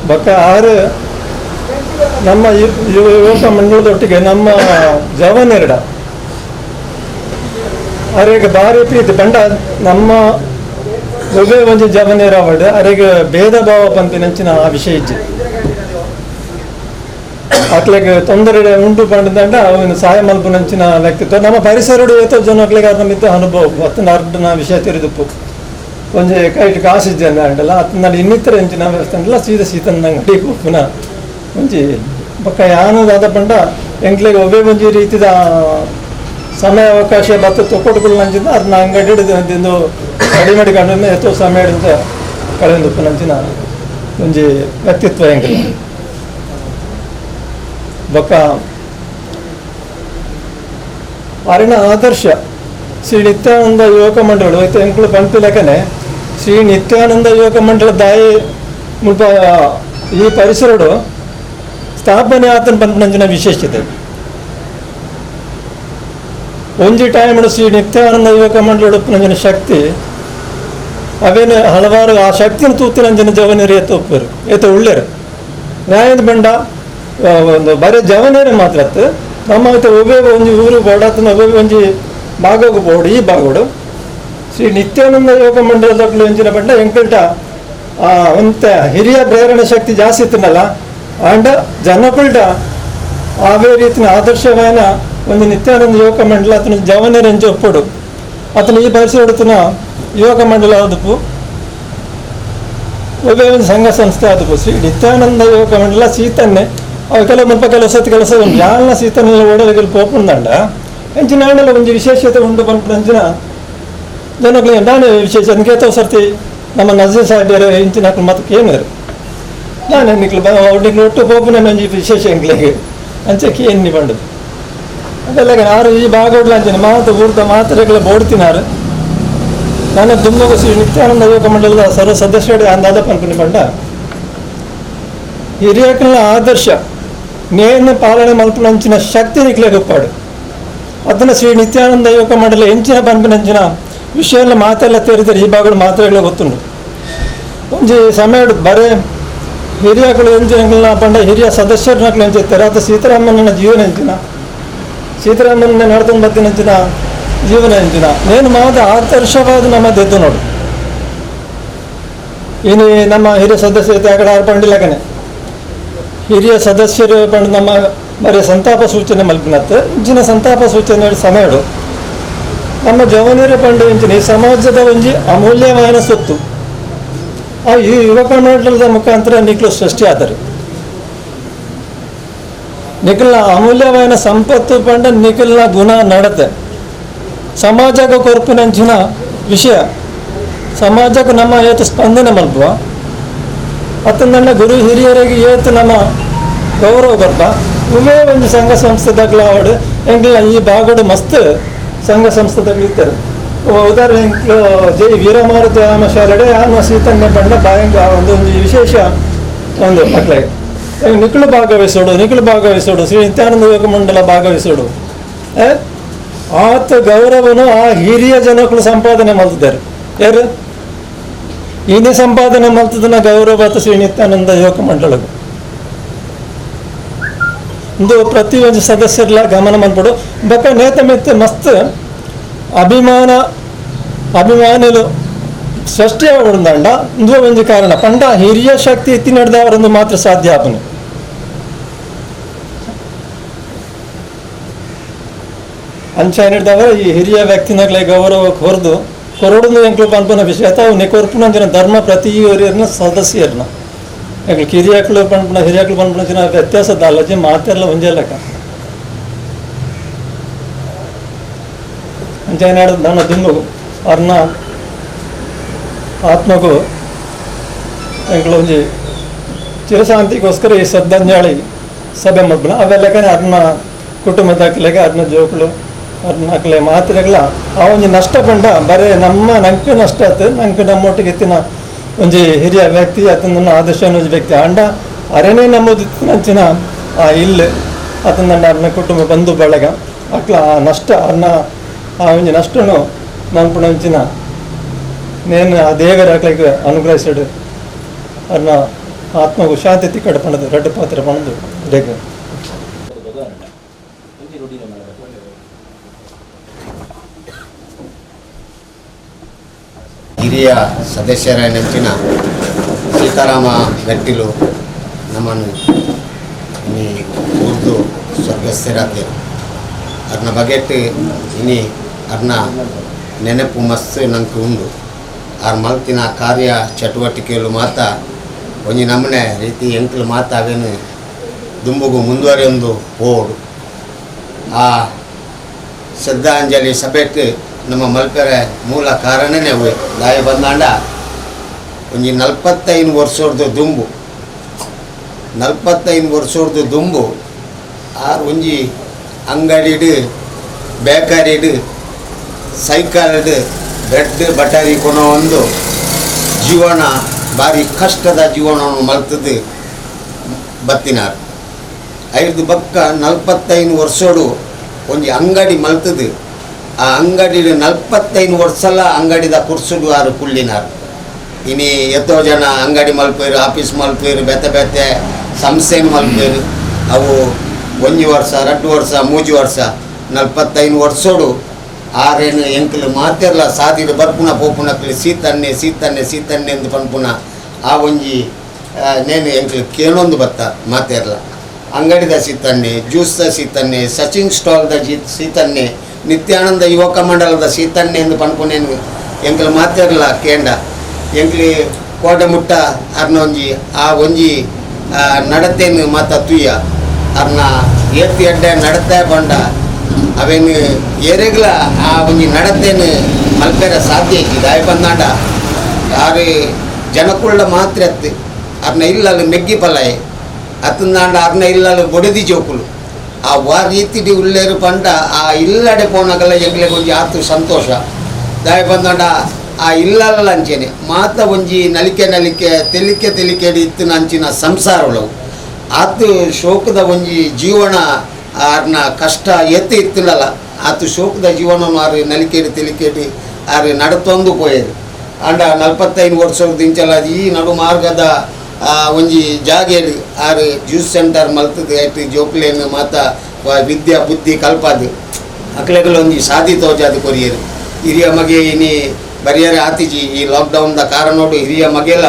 ಬಕ್ಕ ಆರು ನಮ್ಮ ಯುವಕ ಮಂಡಲದೊಟ್ಟಿಗೆ ನಮ್ಮ ಜವನೆರಡ ಅರೆಗೆ ಭಾರಿ ಪ್ರೀತಿ ಪಂಡ ನಮ್ಮ ಒಬ್ಬೇ ಒಂಜಿ ಜವನೇರ ಅವಡು ಅರೆಗೆ ಭೇದ ಭಾವ ಪಂಪಿನಂಚಿನ ಆ ವಿಷಯ ಇಜ್ಜಿ ಅಕ್ಲೆಗೆ ತೊಂದರೆ ಉಂಟು ಪಂಡದಂಡ ಅವನು ಸಹಾಯ ಮಲ್ಪುನಂಚಿನ ವ್ಯಕ್ತಿತ್ವ. ನಮ್ಮ ಪರಿಸರಡು ಏತೋ ಜನಕ್ಲೆಗೆ ಅರ್ನ ಮಿತ್ತ ಅನುಭವ ಅತ್ತನ ಅರ್ಡನ ವಿಷಯ ತಿಳಿದುಪ್ಪು ಒಂಜಿ ಕೈಟ್ ಕಾಸಿಜ್ಜನ ಅಂಡಲ್ಲ ಅತ್ತನ ಇನ್ನಿತರ ಎಂಚಿನ ವ್ಯವಸ್ಥೆ ಅಂಡಲ್ಲ ಸೀದ ಸೀತನ ಅಂಗಡಿ ಉಪ್ಪುನ ಒಂಜಿ ಬೊಕ್ಕ ಯಾನದಾದ ಪಂಡ ಎಂಕ್ಲೆಗೆ ಒಬ್ಬೇ ಒಂಜಿ ರೀತಿದ ಸಮಯ ಅವಕಾಶ ಬತ್ತ ತೊಕ್ಕೊಟ್ಟುಕೊಳ್ಳಂಚಿನ ಅದನ್ನ ಅಂಗಡಿ ಹಿಡಿದು ಕಡಿಮೆ ಕಂಡು ಎತ್ತೋ ಸಮಯ ಹಿಡಿದು ಕಳೆದುಪ್ಪುನಂಚಿನ ಒಂಜಿ ವ್ಯಕ್ತಿತ್ವ ಎಂಕ್ಲೆ. ಬೊಕ್ಕ ಅರಿನ ಆದರ್ಶ ಶ್ರೀ ನಿತ್ಯಾನಂದ ಯುವಕ ಮಂಡಳು ಐತೆ ಎಂಕ್ಲು ಪಂಪಿಲಕನೆ ಶ್ರೀ ನಿತ್ಯಾನಂದ ಯುವಕ ಮಂಡಳ ದಾಯಿ ಮುಲ್ಪ ಈ ಪರಿಸರಡು ಸ್ಥಾಪನೆ ಆತನ ಪನ್ಪುನಂಚಿನ ವಿಶೇಷತೆ. ಒಂಜಿ ಟೈಮ್ ಶ್ರೀ ನಿತ್ಯಾನಂದ ಯುವಕ ಮಂಡಲ ಉಪ್ಪುನಂಚಿನ ಶಕ್ತಿ ಅವೇನು ಹಲವಾರು ಆ ಶಕ್ತಿನ ತೂತಿನಂಚಿನ ಜವನರು ಏತ ಉಪ್ಪರು ಏತ ಉಳ್ಳೇರು ನ್ಯಾಯದ ಬಂಡ ಒಂದು ಬರೀ ಜವನೇರು ಮಾತ್ರ ಅತ್ತು ನಮ್ಮ ಒಬ್ಬೇ ಒಂಜಿ ಊರು ಬೋಡಾತನ ಒಬ್ಬೇ ಒಂಜಿ ಭಾಗಕ್ಕೆ ಬೋಡು ಈ ಭಾಗೋಡು ಶ್ರೀ ನಿತ್ಯಾನಂದ ಯುವಕ ಮಂಡಲದಕ್ಕಲು ಎಂಚಿನ ಬಂಡ ಎಂಕಲ್ಟ ಒಂತ ಹಿರಿಯ ಪ್ರೇರಣೆ ಶಕ್ತಿ ಜಾಸ್ತಿ ಇತ್ತನಲ್ಲ ಆಂಡ ಜನಕುಲ್ಟ ಆವೇ ರೀತಿಯ ಆದರ್ಶವಾದ ಒಂದು ನಿತ್ಯಾನಂದ ಯುವಕ ಮಂಡಲ ಆತನ ಜವನರ ಎಂಚ ಒಪ್ಪಡು ಆತನ ಈ ಪರಿಸರ ಯುವಕ ಮಂಡಲ ಆದಪ್ಪು ಒಬ್ಬೇ ಒಂದು ಸಂಘ ಸಂಸ್ಥೆ ಆದಪ್ಪು ಶ್ರೀ ನಿತ್ಯಾನಂದ ಯುವಕ ಮಂಡಲ ಸೀತನ್ನೇ ಅವು ಕೆಲವು ಮುಲ್ಪ ಕೆಲವು ಸತಿ ಕೆಲಸ ಯಾಲ್ನ ಸೀತನ್ನೆಲ್ಲ ಓಡಲಿಗೆ ಪೋಪುಂದಂಡ ಎಂಚಿನ ಆಂಡಲ ಒಂಜಿ ವಿಶೇಷತೆ ಉಂಡು ಪನ್ಪುನಂಚಿನ ಜನಗಳಿಗೆ ನಾನೇ ವಿಶೇಷ ಕೇತವ ಸರ್ತಿ ನಮ್ಮ ನಜೀರ್ ಸಾಹೇಬರು ಇಂಚಿನ ಮತ್ತೆ ಏನಾರು ನಾನು ನಿಕ್ಲು ನಿಕ್ಲು ಒಟ್ಟು ಪೋಪುನ ಒಂಜಿ ವಿಶೇಷ ಎಂಕ್ಲೆಗ್ ಅಂಚೆ ಎನ್ನಿ ಪಂಡದು ಅದೆಲ್ಲ ಆರು ಈ ಭಾಗೋಡ್ಲ ಅಂಚನೆ ಮಾತು ಊರ್ದ ಮಾತ್ರೆಗಳ ಬೋಡ್ತಿನಾರು ನಾನು ದುಮ್ಮಗ ಶ್ರೀ ನಿತ್ಯಾನಂದ ಯುವಕ ಮಂಡಲದ ಸರ್ವ ಸದಸ್ಯರು ಅಂದಾದ ಪನ್ಪುನಿ ಪಂಡ ಹಿರಿಯಕಲ್ನ ಆದರ್ಶ ನೇನು ಪಾಲನೆ ಮಲ್ಪುನಂಚಿನ ಶಕ್ತಿ ನಿಕ್ಲೆಗ್ ಉಪ್ಪಾಡು ಅದನ್ನು ಶ್ರೀ ನಿತ್ಯಾನಂದ ಯುವಕ ಮಂಡಲ ಎಂಚಿನ ಪನ್ಪಿನಂಚಿನ ವಿಷಯ ಮಾತೆಲ್ಲ ತೇರಿದರೆ ಈ ಭಾಗಗಳು ಮಾತ್ರೆಗಳ ಗೊತ್ತುಂಡು ಒಂಜಿ ಸಮಯ ಬರೇ ಹಿರಿಯಕಳು ಎಂಚಿನ ಪಂಡ ಹಿರಿಯ ಸದಸ್ಯರನ್ನಕ್ಲು ಎಂಚಿತ್ತಾರೆ ಅದು ಸೀತಾರಾಮನ ಜೀವನ ಎಂಚಿನ ಸೀತಾರಾಮನ ನಡ್ಕೊಂಡು ಬತ್ತಿನಂಚಿನ ಜೀವನ ಎಂಚಿನ ನೇನು ಮಾದ ಆದರ್ಶವಾದ ನಮ್ಮ ದೆದ್ದು ನೋಡು ಇನ್ನು ನಮ್ಮ ಹಿರಿಯ ಸದಸ್ಯ ತ್ಯಾಗಡ ಪಂಡಿಲಕನೆ ಹಿರಿಯ ಸದಸ್ಯರು ಪಂಡ ನಮ್ಮ ಬರೀ ಸಂತಾಪ ಸೂಚನೆ ಮಲ್ಪಿನತ್ತು ಇಂಚಿನ ಸಂತಾಪ ಸೂಚನೆ ಸಮಯಡು ನಮ್ಮ ಜವನರ ಪಂಡು ಇಂಚಿನ ಈ ಸಮಾಜದ ಒಂಜಿ ಅಮೂಲ್ಯವಾದ ಸೊತ್ತು ಆ ಈ ಯುವಕ ಮಂಡಲದ ಮುಖಾಂತರ ನಿಕ್ಲು ಸೃಷ್ಟಿ ಆದರು ನಿಖಲ್ನ ಅಮೂಲ್ಯವಾದ ಸಂಪತ್ತು ಪಂಡ ನಿಖಲ್ನ ಗುಣ ನಡತೆ ಸಮಾಜಕ್ಕೆ ಕೊರ್ಪಿನಂಚಿನ ವಿಷಯ ಸಮಾಜಕ್ಕೆ ನಮ್ಮ ಏತು ಸ್ಪಂದನೆ ಮಲ್ಪುವ ಅತ್ತ ಗುರು ಹಿರಿಯರಿಗೆ ಏತು ನಮ್ಮ ಗೌರವ ಬರ್ಪ ಇವೇ ಒಂದು ಸಂಘ ಸಂಸ್ಥೆದಾಗ್ಲ ಅವಡು ಎಂಗ್ಲ ಈ ಭಾಗಡು ಮಸ್ತ್ ಸಂಘ ಸಂಸ್ಥೆದಾಗ್ಲ ಇರ್ತಾರೆ. ಉದಾಹರಣೆ ಜೈ ವೀರಮಾರುತಿ ರಾಮ ಶಾಲೆಡೆ ಆನ ಸೀತನ್ಯ ಬಂಡ ಬಾಯಂಗ ಒಂದು ವಿಶೇಷ ಒಂದು ಮಕ್ಕಳಿಗೆ ನಿಖಲು ಭಾಗವಹಿಸೋಡು ನಿಖಲು ಭಾಗವಹಿಸೋಡು ಶ್ರೀ ನಿತ್ಯಾನಂದ ಯುವಕ ಮಂಡಲ ಭಾಗವಹಿಸೋಡು ಆತ ಗೌರವನು ಆ ಹಿರಿಯ ಜನಗಳು ಸಂಪಾದನೆ ಮಾಡ್ತಿದ್ದಾರೆ. ಯಾರು ಇನ್ನೇ ಸಂಪಾದನೆ ಮಾಡ್ತದನ್ನ ಗೌರವ ಆತ ಶ್ರೀ ನಿತ್ಯಾನಂದ ಯುವಕ ಮಂಡಲಗೂ ಒಂದು ಪ್ರತಿಯೊಂದು ಸದಸ್ಯರೆಲ್ಲ ಗಮನ ಮಾಡ್ಬಿಡು ಬಕ್ಕ ನೇತ ಮೆತ್ತೆ ಮಸ್ತ್ ಅಭಿಮಾನ ಅಭಿಮಾನಿಲು ಸೃಷ್ಟಿಯಾಗುಂದಂಡ ಒಂದು ಒಂದು ಕಾರಣ ಪಂಡ ಹಿರಿಯ ಶಕ್ತಿ ಎತ್ತಿ ನಡೆದವರೊಂದು ಮಾತ್ರ ಸಾಧ್ಯ ಆಪನು. ಅಂಚ ಹಿಡ್ದವರ ಈ ಹಿರಿಯ ವ್ಯಕ್ತಿನಗ್ಲೆ ಗೌರವ ಕೊರದು ಕೊರಡು ಎಂಕ್ಲು ಪನ್ಪುನ ವಿಷಯ ತಾವು ನೆಕೊರ್ಪುನ ಧರ್ಮ ಪ್ರತಿಯೊರಿಯರ್ನ ಸದಸ್ಯರ್ನ ಎಂಕ್ಲು ಕಿರಿಯಾಕ್ಲು ಪನ್ಪುನ ಹಿರಿಯಾಕ್ಲು ಪನ್ಪುನ ಜನ ವ್ಯತ್ಯಾಸ ದಾಲಜಿ ಮಾತೆಲ್ಲ ಒಂಜೇ ಲೆಕ್ಕ. ಅಂಚ ನನ್ನ ದುಂಬು ಅವ್ರನ್ನ ಆತ್ಮಗೂ ಎಂಕ್ಲು ಒಂಜಿ ಚಿರಶಾಂತಿಗೋಸ್ಕರ ಈ ಶ್ರದ್ಧಾಂಜಲಿ ಸಭೆ ಮಲ್ಪುನ ಅವೆಲ್ಲಕನೆ ಅರ್ನ ಕುಟುಂಬದಾಕ್ಲೆಗೆ ಅರ್ನ ಜೋಕುಲು ಅರ್ನ ಮಾತ್ರೆಗಳ ಆ ಒಂಜಿ ನಷ್ಟ ಪಂಡ ಬರೇ ನಮ್ಮ ನಂಗೆ ನಷ್ಟ ಆಯ್ತು ನಂಗೆ ನಮ್ಮೊಟ್ಟಿಗೆ ಎತ್ತಿನ ಒಂಜಿ ಹಿರಿಯ ವ್ಯಕ್ತಿ ಆತನ ಆದರ್ಶ ಒಂಜಿ ವ್ಯಕ್ತಿ ಅಂಡ ಅರೆನೇ ನಮ್ಮದಿತ್ತಿನಂಚಿನ ಆ ಇಲ್ಲು ಆತನ ಅರ್ನ ಕುಟುಂಬ ಬಂಧು ಬಳಗ ಅಕ್ಲ ಆ ನಷ್ಟ ಅರ್ನ ಆ ಒಂಜಿ ನಷ್ಟನು ಮನ್ಪುನಂಚಿನ ನೇನು ಆ ದೇವರ ಅಕ್ಲಿಗೆ ಅನುಗ್ರಹಿಸಿಡು ಅರ್ನ ಆತ್ಮಗೂ ಶಾಂತಿ ತಿಕ್ಕಡ ಪಣದು ರಡ್ಡು ಪಾತ್ರ ಪಣದು ರೇಗ. ಹಿರಿಯ ಸದಸ್ಯರ ನೆಂಚಿನ ಸೀತಾರಾಮ ಗಟ್ಟಿಲು ನಮ್ಮನ್ನು ಇನಿ ಉರ್ದು ಸ್ವರ್ಗಸ್ಥರಾದರು. ಅರ್ನ ಬಗೆಟ್ ಇನಿ ಅರ್ನ ನೆನಪು ಮಸ್ತ್ ನಂಗೆ ಉಂಡು. ಆರ್ ಮಲ್ತಿನ ಕಾರ್ಯ ಚಟುವಟಿಕೆಗಳು ಮಾತ ಒಂಜಿ ನಮ್ಮನೆ ರೀತಿ ಎಂಕ್ಲು ಮಾತ ಅವೇನು ದುಂಬುಗು ಮುಂದುವರಿಯೊಂದು ಪೋಡು. ಆ ಶ್ರದ್ಧಾಂಜಲಿ ಸಭೆಟ್ ನಮ್ಮ ಮಲ್ಪೆರೆ ಮೂಲ ಕಾರಣನೇ ಅವೇ ದಾಯ ಬಂದಾಂಡ ಒಂಜಿ 45 ವರ್ಷದ ದುಂಬು 45 ವರ್ಷದ ದುಂಬು ಆರು ಒಂಜಿ ಅಂಗಡಿಡು ಬೇಕರಿಡು ಸೈಕಲ್ಡು ಬ್ರೆಡ್ ಬಟರಿ ಕೊನೋ ಒಂದು ಜೀವನ ಭಾರಿ ಕಷ್ಟದ ಜೀವನವನ್ನು ಮಲ್ತದ್ದು. ಬತ್ತಿನಾರ್ ಐದು ಬಕ್ಕ 45 ವರ್ಷಡು ಒಂಜಿ ಅಂಗಡಿ ಮಲ್ತದು ಆ ಅಂಗಡಿ 45 ವರ್ಷಲ ಅಂಗಡಿದ ಕುರ್ಸುಡು ಆರು ಕುಳ್ಳಿನಾರ್ ಇನಿ ಎತ್ತೋ ಜನ ಅಂಗಡಿ ಮಲ್ಪೇರು ಆಫೀಸ್ ಮಲ್ಪೇರು ಬೇತೆ ಬೇತೆ ಸಂಸ್ಥೆನು ಮಲ್ಪೇರು ಅವು 1 ವರ್ಷ 2 ವರ್ಷ 3 ವರ್ಷ 45 ವರ್ಷಡು ಆರೇನು ಎಂಕಲು ಮಾತೆರ್ಲ ಸಾದಿಡು ಬರ್ಪುನ ಪೋಪುನಕ್ಲು ಸೀತನ್ನೆ ಸೀತನ್ನೆ ಸೀತನ್ನೆ ಎಂದು ಪನ್ಪುನ ಆ ಒಂಜಿ ನೇನು ಎಂಕಲು ಕೇಳೊಂದು ಬತ್ತ ಮಾತೆರ್ಲ ಅಂಗಡಿದ ಸೀತನ್ನೆ ಜ್ಯೂಸ್ದ ಸೀತನ್ನೆ ಸಚಿನ್ ಸ್ಟಾಲ್ದ ಜಿ ಸೀತನ್ನೆ ನಿತ್ಯಾನಂದ ಯುವಕ ಮಂಡಲದ ಸೀತನ್ನೆ ಎಂದು ಪನ್ಪುನೇನು ಎಂಕಲು ಮಾತೆರ್ಲ ಕೇಂಡ ಎಂಕ್ಲಿ ಕೋಟೆ ಮುಟ್ಟ ಅರ್ನ ಒಂಜಿ ಆ ಒಂಜಿ ನಡತೇನು ಮಾತ ತುಯ್ಯ ಅರ್ನ ಏತಿ ಎಡ್ಡೆ ನಡತೆ ಬಂಡ ಅವೇನು ಏರೆಗ್ಲ ಆ ಒಂಜಿ ನಡತೇನು ಮಲ್ಪೆರ ಸಾಧ್ಯ ಐತಿ ದಾಯ ಬಂದಾಂಡ ಆರು ಜನಕುಳ್ಳ ಮಾತ್ರ ಅತ್ತು ಅರ್ನ ಇಲ್ಲಲು ಮೆಗ್ಗಿ ಪಲ್ಲಾಯೆ ಅತ್ತಂದಾಂಡ ಅರ್ನ ಇಲ್ಲಲು ಬೊಡೆದಿ ಜೋಕುಲು ಆ ವಾ ರೀತಿಡಿ ಉಲ್ಲೇರು ಪಂಡ ಆ ಇಲ್ಲಡೆ ಪೋನಗಲ್ಲ ಎಂಗ್ಲೆಗ್ ಒಂಜಿ ಆತು ಸಂತೋಷ ದಾಯ ಬಂದಾಂಡ ಆ ಇಲ್ಲಲ್ಲ ಅಂಚೆನೆ ಮಾತ ಒಂಜಿ ನಲಿಕೆ ನಲಿಕೆ ತೆಲಿಕೆ ತೆಲಿಕೆ ಇತ್ತಿನ ಅಂಚಿನ ಸಂಸಾರೊಳವು ಆತು ಶೋಕದ ಒಂಜಿ ಜೀವನ ಆರ್ನ ಕಷ್ಟ ಎತ್ತಿ ಇತ್ತಿಲ್ಲಲ್ಲ ಆತು ಶೋಕದ ಜೀವನವನ್ನು ಆರು ನಲಿಕೇಡಿ ತೆಲಿಕೇಡಿ ಆರು ನಡತೊಂದು ಪೋಯರು ಅಂಡ 45 ವರ್ಷದ ಇಂಚಲ ಈ ನಡು ಮಾರ್ಗದ ಒಂಜಿ ಜಾಗೇಡು ಆರು ಜ್ಯೂಸ್ ಸೆಂಟರ್ ಮಲ್ತದ ಐಟ್ ಜೋಕ್ಲೇನು ಮಾತ ವಿದ್ಯಾ ಬುದ್ಧಿ ಕಲ್ಪಾದು ಅಕ್ಲೆಗಳು ಒಂಜಿ ಸಾಧಿ ತೋಜಾದು ಕೊರಿಯರು ಹಿರಿಯ ಮಗೆ ಇನಿ ಬರಿಯರ ಆತಿಜಿ ಈ ಲಾಕ್ಡೌನ್ದ ಕಾರಣೋಡು ಹಿರಿಯ ಮಗೆಲ್ಲ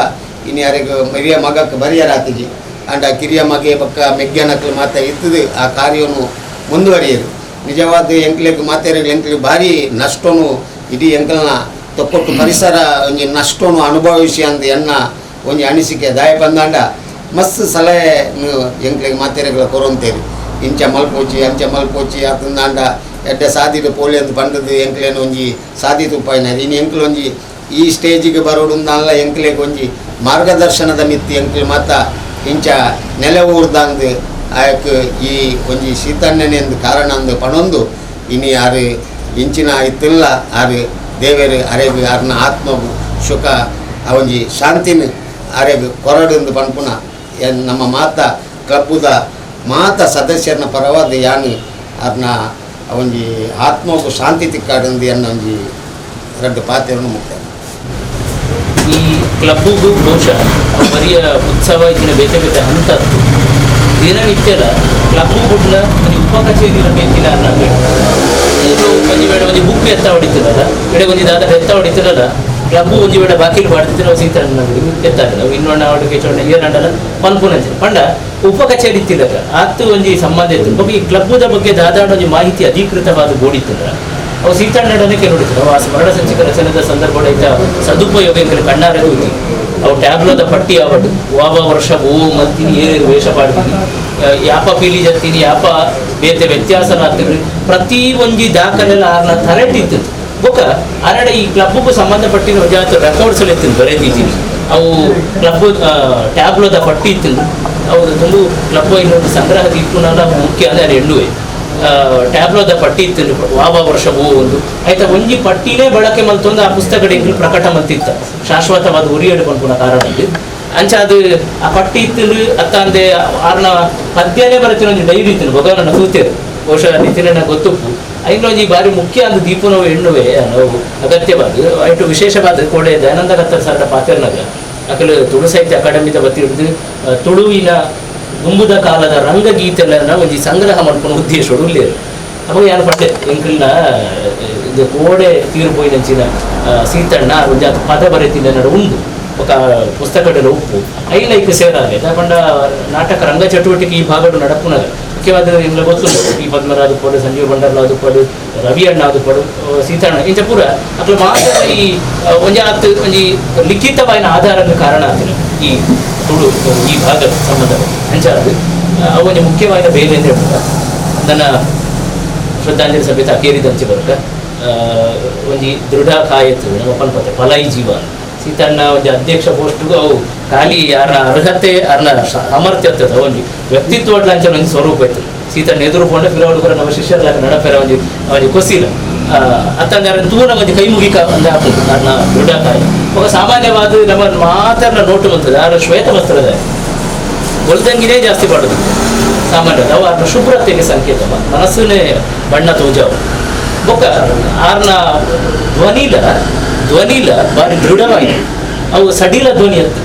ಇನಿ ಯಾರಿಗೆ ಹಿರಿಯ ಮಗಕ್ಕೆ ಬರಿಯರ ಆತಿಜಿ ಅಂಡ ಕಿರಿಯ ಮಗೆ ಪಕ್ಕ ಮೆಗ್ಗನಕ್ಲು ಮಾತ ಇತ್ತದು ಆ ಕಾರ್ಯವನ್ನು ಮುಂದುವರಿಯರು ನಿಜವಾದ ಎಂಕ್ಲೆಗ್ ಮಾತೆರೆ ಎಂಕ್ಲೆ ಭಾರಿ ನಷ್ಟನು ಇಡೀ ಎಂಕಲ್ನ ತೊಕ್ಕೊಟ್ಟು ಪರಿಸರ ಒಂಜಿ ನಷ್ಟನು ಅನುಭವಿಸಿ ಅಂದ ಎನ್ನ ಒಂಜಿ ಅನಿಸಿಕೆ ದಾಯ ಬಂದಾಂಡ ಮಸ್ತ್ ಸಲಹೆ ಎಂಕ್ಲೆಗ್ ಮಾತೆರೆಗಳ ಕೊರೊಂತೇರಿ ಇಂಚ ಮಲ್ಪೋಚಿ ಅಂಚ ಮಲ್ಪೋಚಿ ಅತಂದಾಂಡ ಎಡ್ಡೆ ಸಾದಿಡು ಪೋಲಿ ಅಂತ ಬಂದದ್ದು ಎಂಕ್ಲೇನು ಒಂಜಿ ಸಾದಿ ತುಪ್ಪಾಯಿನ ಇನ್ನು ಎಂಕ್ಲು ಒಂಜಿ ಈ ಸ್ಟೇಜಿಗೆ ಬರೋಡುಂದಲ್ಲ ಎಂಕ್ಲೆಗ್ ಒಂಜಿ ಮಾರ್ಗದರ್ಶನದ ಮಿತ್ತಿ ಎಂಕ್ಲು ಮಾತ ಇಂಚ ನೆಲೆ ಊರ್ದಂದು ಆಯಕ್ ಈ ಒಂಜಿ ಸೀತಣ್ಣನೆಂದು ಕಾರಣ ಅಂದು ಪಣೊಂದು ಇನಿ ಆರು ಇಂಚಿನ ಇತ್ತಿಲ್ಲ ಆರು ದೇವೇರು ಅರೆಗ್ ಅರ್ನ ಆತ್ಮಗು ಸುಖ ಆ ಒಂಜಿ ಶಾಂತಿನ ಅರೆಗ್ ಕೊರಡುಂದು ಪನ್ಪುನ ನಮ್ಮ ಮಾತ ಕ್ಲಬ್ಬುದ ಮಾತ ಸದಸ್ಯರನ್ನ ಪರವಾದ ಯಾನು ಅರ್ನ ಒಂಜಿ ಆತ್ಮಗು ಶಾಂತಿ ತಿಕ್ಕಾಡುಂದು ಎನ್ನ ಒಂಜಿ ರಡ್ಡು ಪಾತ್ರವನ್ನು ಮುಖ್ಯ. ಈ ಕ್ಲಬ್ಗೂ ಬಹುಶಃ ಬರಿಯ ಉತ್ಸವ ಇತ್ತಿನ ಬೇತೆ ಬೇತೆ ಹಂತ ದಿನನಿತ್ಯದ ಕ್ಲಬ್ಬು ಗುಡ್ಲ ಒಂದು ಉಪ ಕಚೇರಿ ಬೇಕಿಲ್ಲ ಅನ್ನೋ ಇದು ಒಂಜಿ ವೇಳೆ ಒಂಜಿ ಬುಕ್ ಎತ್ತ ಹೊಡಿತಿರಲ್ಲ ಇಡೆ ಒಂಜಿ ದಾದ ಎತ್ತ ಹೊಡಿತಿರಲ್ಲ ಕ್ಲಬ್ಬು ಒಂಜಿ ವೇಳೆ ಬಾಕಿಲು ಬಾಡ್ತಿದ್ರೆ ನಾವು ಸೀತ ಎತ್ತಾರೆ ನಾವು ಇನ್ನೊಂದು ಅವಡಿಗೆ ಚೊಣ್ಣ ಏರಂಡಲ್ಲ ಪನ್ಪುನಂಚ ಪಂಡ ಉಪ ಕಚೇರಿ ಇತ್ತಿಲ್ಲ ಆತು ಒಂಜಿ ಸಂಬಂಧ ಇತ್ತು ಬೊಕ್ಕ ಈ ಕ್ಲಬ್ಬುದ ಬಗ್ಗೆ ದಾದಾಡ ಒಂಜಿ ಮಾಹಿತಿ ಅಧಿಕೃತವಾದ ಗೋಡಿತ್ತಿಲ್ಲ ಅವು ಸೀತಾಣ್ಣನೇ ನೋಡಿದ್ರು ಅವು ಆ ಸ್ಮರಣ ಸಂಚಿಕ ರಚನೆದ ಸಂದರ್ಭ ಐತ ಸದುಪಯೋಗ ಎಂಕಲೆ ಕಣ್ಣಾರೆ ತೂತಿ ಅವು ಟ್ಯಾಬ್ಲೋದ ಪಟ್ಟಿ ಆವಡು ವಾವ ವರ್ಷ ಓ ಮಲ್ತೀನಿ ಏನೇನು ವೇಷ ಪಾಡ್ತೀನಿ ಯಾಪ ಪೀಲಿ ಜತ್ತೀನಿ ಯಾಪ ಬೇತೆ ವ್ಯತ್ಯಾಸ ಆಗ್ತಿದ್ರು ಪ್ರತಿ ಒಂಜಿ ದಾಖಲೆಲ್ಲ ಆರ್ನ ತಲೆಟಿತ್ತು ಬೊಕ್ಕ ಆರಡೆ ಈ ಕ್ಲಬ್ಗೂ ಸಂಬಂಧಪಟ್ಟಿನ ಜಾತ ರೆಕಾರ್ಡ್ಸ್ ಎತ್ತಿನ ಬರೆದಿದ್ದೀನಿ ಅವು ಕ್ಲಬ್ ಟ್ಯಾಬ್ಲೋದ ಪಟ್ಟಿ ಇತ್ತು ಅವು ತುಂಬ ಕ್ಲಬ್ ಇನ್ನೊಂದು ಸಂಗ್ರಹ ಇಪ್ಪುನಲ್ಲ ಮುಖ್ಯ ಅಂದರೆ ಎಣ್ಣುವೆ ಟ್ಯಾಬ್ಲೋದ ಪಟ್ಟಿ ಇತ್ತು ವಾವ ವರ್ಷ ಹೂ ಒಂದು ಆಯ್ತಾ ಒಂಜಿ ಪಟ್ಟಿನೇ ಬಳಕೆ ಮಲ್ತೊಂದು ಆ ಪುಸ್ತಕ ಎಂಕುಲು ಪ್ರಕಟ ಮಲ್ತಿತ್ತ ಶಾಶ್ವತವಾದ ಉರಿಯಡು ಪನ್ಪುನ ಕಾರಣ ಇದು ಅಂಚ ಅದು ಆ ಪಟ್ಟಿ ಇತ್ತು ಅತ್ತ ಅಂದೆ ಆರ್ನ ಪದ್ಯನೇ ಬರತ್ತಿನ ಒಂಜಿ ಡೈರಿ ಇತ್ತು ಭಗವಾನನ ತೂತೇರು ಬಹುಶಃ ನಿತಿನ ಗೊತ್ತುಪ್ಪು ಐನೊಂಜಿ ಬಾರಿ ಮುಖ್ಯ ಅಂದು ದೀಪನವು ಎಣ್ಣುವೆ ನಾವು ಅಗತ್ಯವಾದ ಐಟು ವಿಶೇಷವಾದ ಕೋಡೆ ದಯಾನಂದ ಕತ್ತರ್ ಸರಡ ಪಾತ್ರನಾಗ ಅಕಲು ತುಳು ಸಾಹಿತ್ಯ ಅಕಾಡೆಮಿದ ಬತ್ತಿ ಹಿಡಿದು ತುಳುವಿನ ಗುಂಬುದ ಕಾಲದ ರಂಗಗೀತೆಲ್ಲ ಒಂಜಿ ಸಂಗ್ರಹ ಮಾಡ್ಕೊಂಡು ಉದ್ದೇಶ ಉಲ್ಲೇರು ಅವಾಗ ಯಾರು ಪಟ್ಟೆ ಎಂಕಲ್ನ ಇದು ಕೋಡೆ ತೀರು ಪೋಯಿನಂಚಿನ ಸೀತಣ್ಣ ಒಂಜಿ ಆತ ಪದ ಬರೆತಿನ ನಡು ಉಂಡು ఒక ಪುಸ್ತಕಡೆಲ್ಲ ಉಪ್ಪು ಐಲೈಕ್ ಸೇರಾಗೆ ಪಂಡ ನಾಟಕ ರಂಗ ಚಟುವಟಿಕೆ ಈ ಭಾಗಡು ನಡಪುನಗ ಮುಖ್ಯವಾದ ನಿಮ್ಗೆ ಗೊತ್ತುಂಟು ಪಿ ಪದ್ಮರಾಜ್ ಪಡು ಸಂಜೀವ್ ಭಂಡಾರ್ಲ ಆದುಪ್ಪಡು ರವಿ ಅಣ್ಣ ಆದುಪ್ಪಡು ಸೀತಣ್ಣ ಇಂಚ ಪೂರ ಅಕ್ಲ ಮಾತ್ರ ಈ ಒಂಜಿ ಆತ್ ಒಂಜಿ ಲಿಖಿತವಾಯಿನ ಆಧಾರದ ಕಾರಣ ಆತಿನ ಈ ತುಳು ಈ ಭಾಗದ ಸಂಬಂಧ ಅಂಚ ಅದು ಅವು ಒಂಜಿ ಮುಖ್ಯವಾದ ಬೇರೆ ಅಂತ ಹೇಳ್ಬೋದ. ನನ್ನ ಶ್ರದ್ಧಾಂಜಲಿ ಸಭೆತ ಅಕೇರಿದಂಚೆ ಬರುತ್ತ ಒಂಜಿ ದೃಢ ಕಾಯತ್ತು ನಮ್ಮ ಪನ್ಪತೆ ಫಲೈ ಜೀವ ಸೀತಣ್ಣ ಒಂಜಿ ಅಧ್ಯಕ್ಷ ಪೋಸ್ಟ್ಗೂ ಅವು ಖಾಲಿ ಯಾರ ಅರ್ಹತೆ ಅರ್ನ ಸಾಮರ್ಥ್ಯ ಇರ್ತದೆ ಒಂಜಿ ವ್ಯಕ್ತಿತ್ವ ಅಂಚನ ಒಂಜಿ ಸ್ವರೂಪ ಇತ್ತು ಸೀತಣ್ಣ ಎದುರು ಪೋಂಡ ಫಿರೋಡು ಕೂಡ ನಮ್ಮ ಶಿಷ್ಯರ ನಡಪೆರ ಒಂಜಿ ಒಂಜಿ ಕೊಸಿಲ ಅತ್ತಂದ್ರೆ ತೂನ ಒಂಜಿ ಕೈ ಮುಗಿಕ ಒಂದು ಆಪುಂಡು ನನ್ನ ದೃಢ ಕಾಯ. ఒక ಸಾಮಾನ್ಯವಾದ ನಮ್ಮ ಮಾತ್ರ ನೋಟು ಬಂತದೆ ಆರ ಶ್ವೇತ ವಸ್ತ್ರದ ಬೊಲ್ದಂಗಿನೇ ಜಾಸ್ತಿ ಪಾಡೋದು ಸಾಮಾನ್ಯ ಅವು ಆರ್ನ ಶುಭ್ರತೆಗೆ ಸಂಕೇತ ಮನಸ್ಸನ್ನೇ ಬಣ್ಣ ತೋಜಾವು ಬೊಕ್ಕ ಆರ್ನ ಧ್ವನಿಲ ಧ್ವನಿಲ ಬಾರಿ ದೃಢವಾಗಿದೆ ಅವು ಸಡಿಲ ಧ್ವನಿ ಅತ್ತ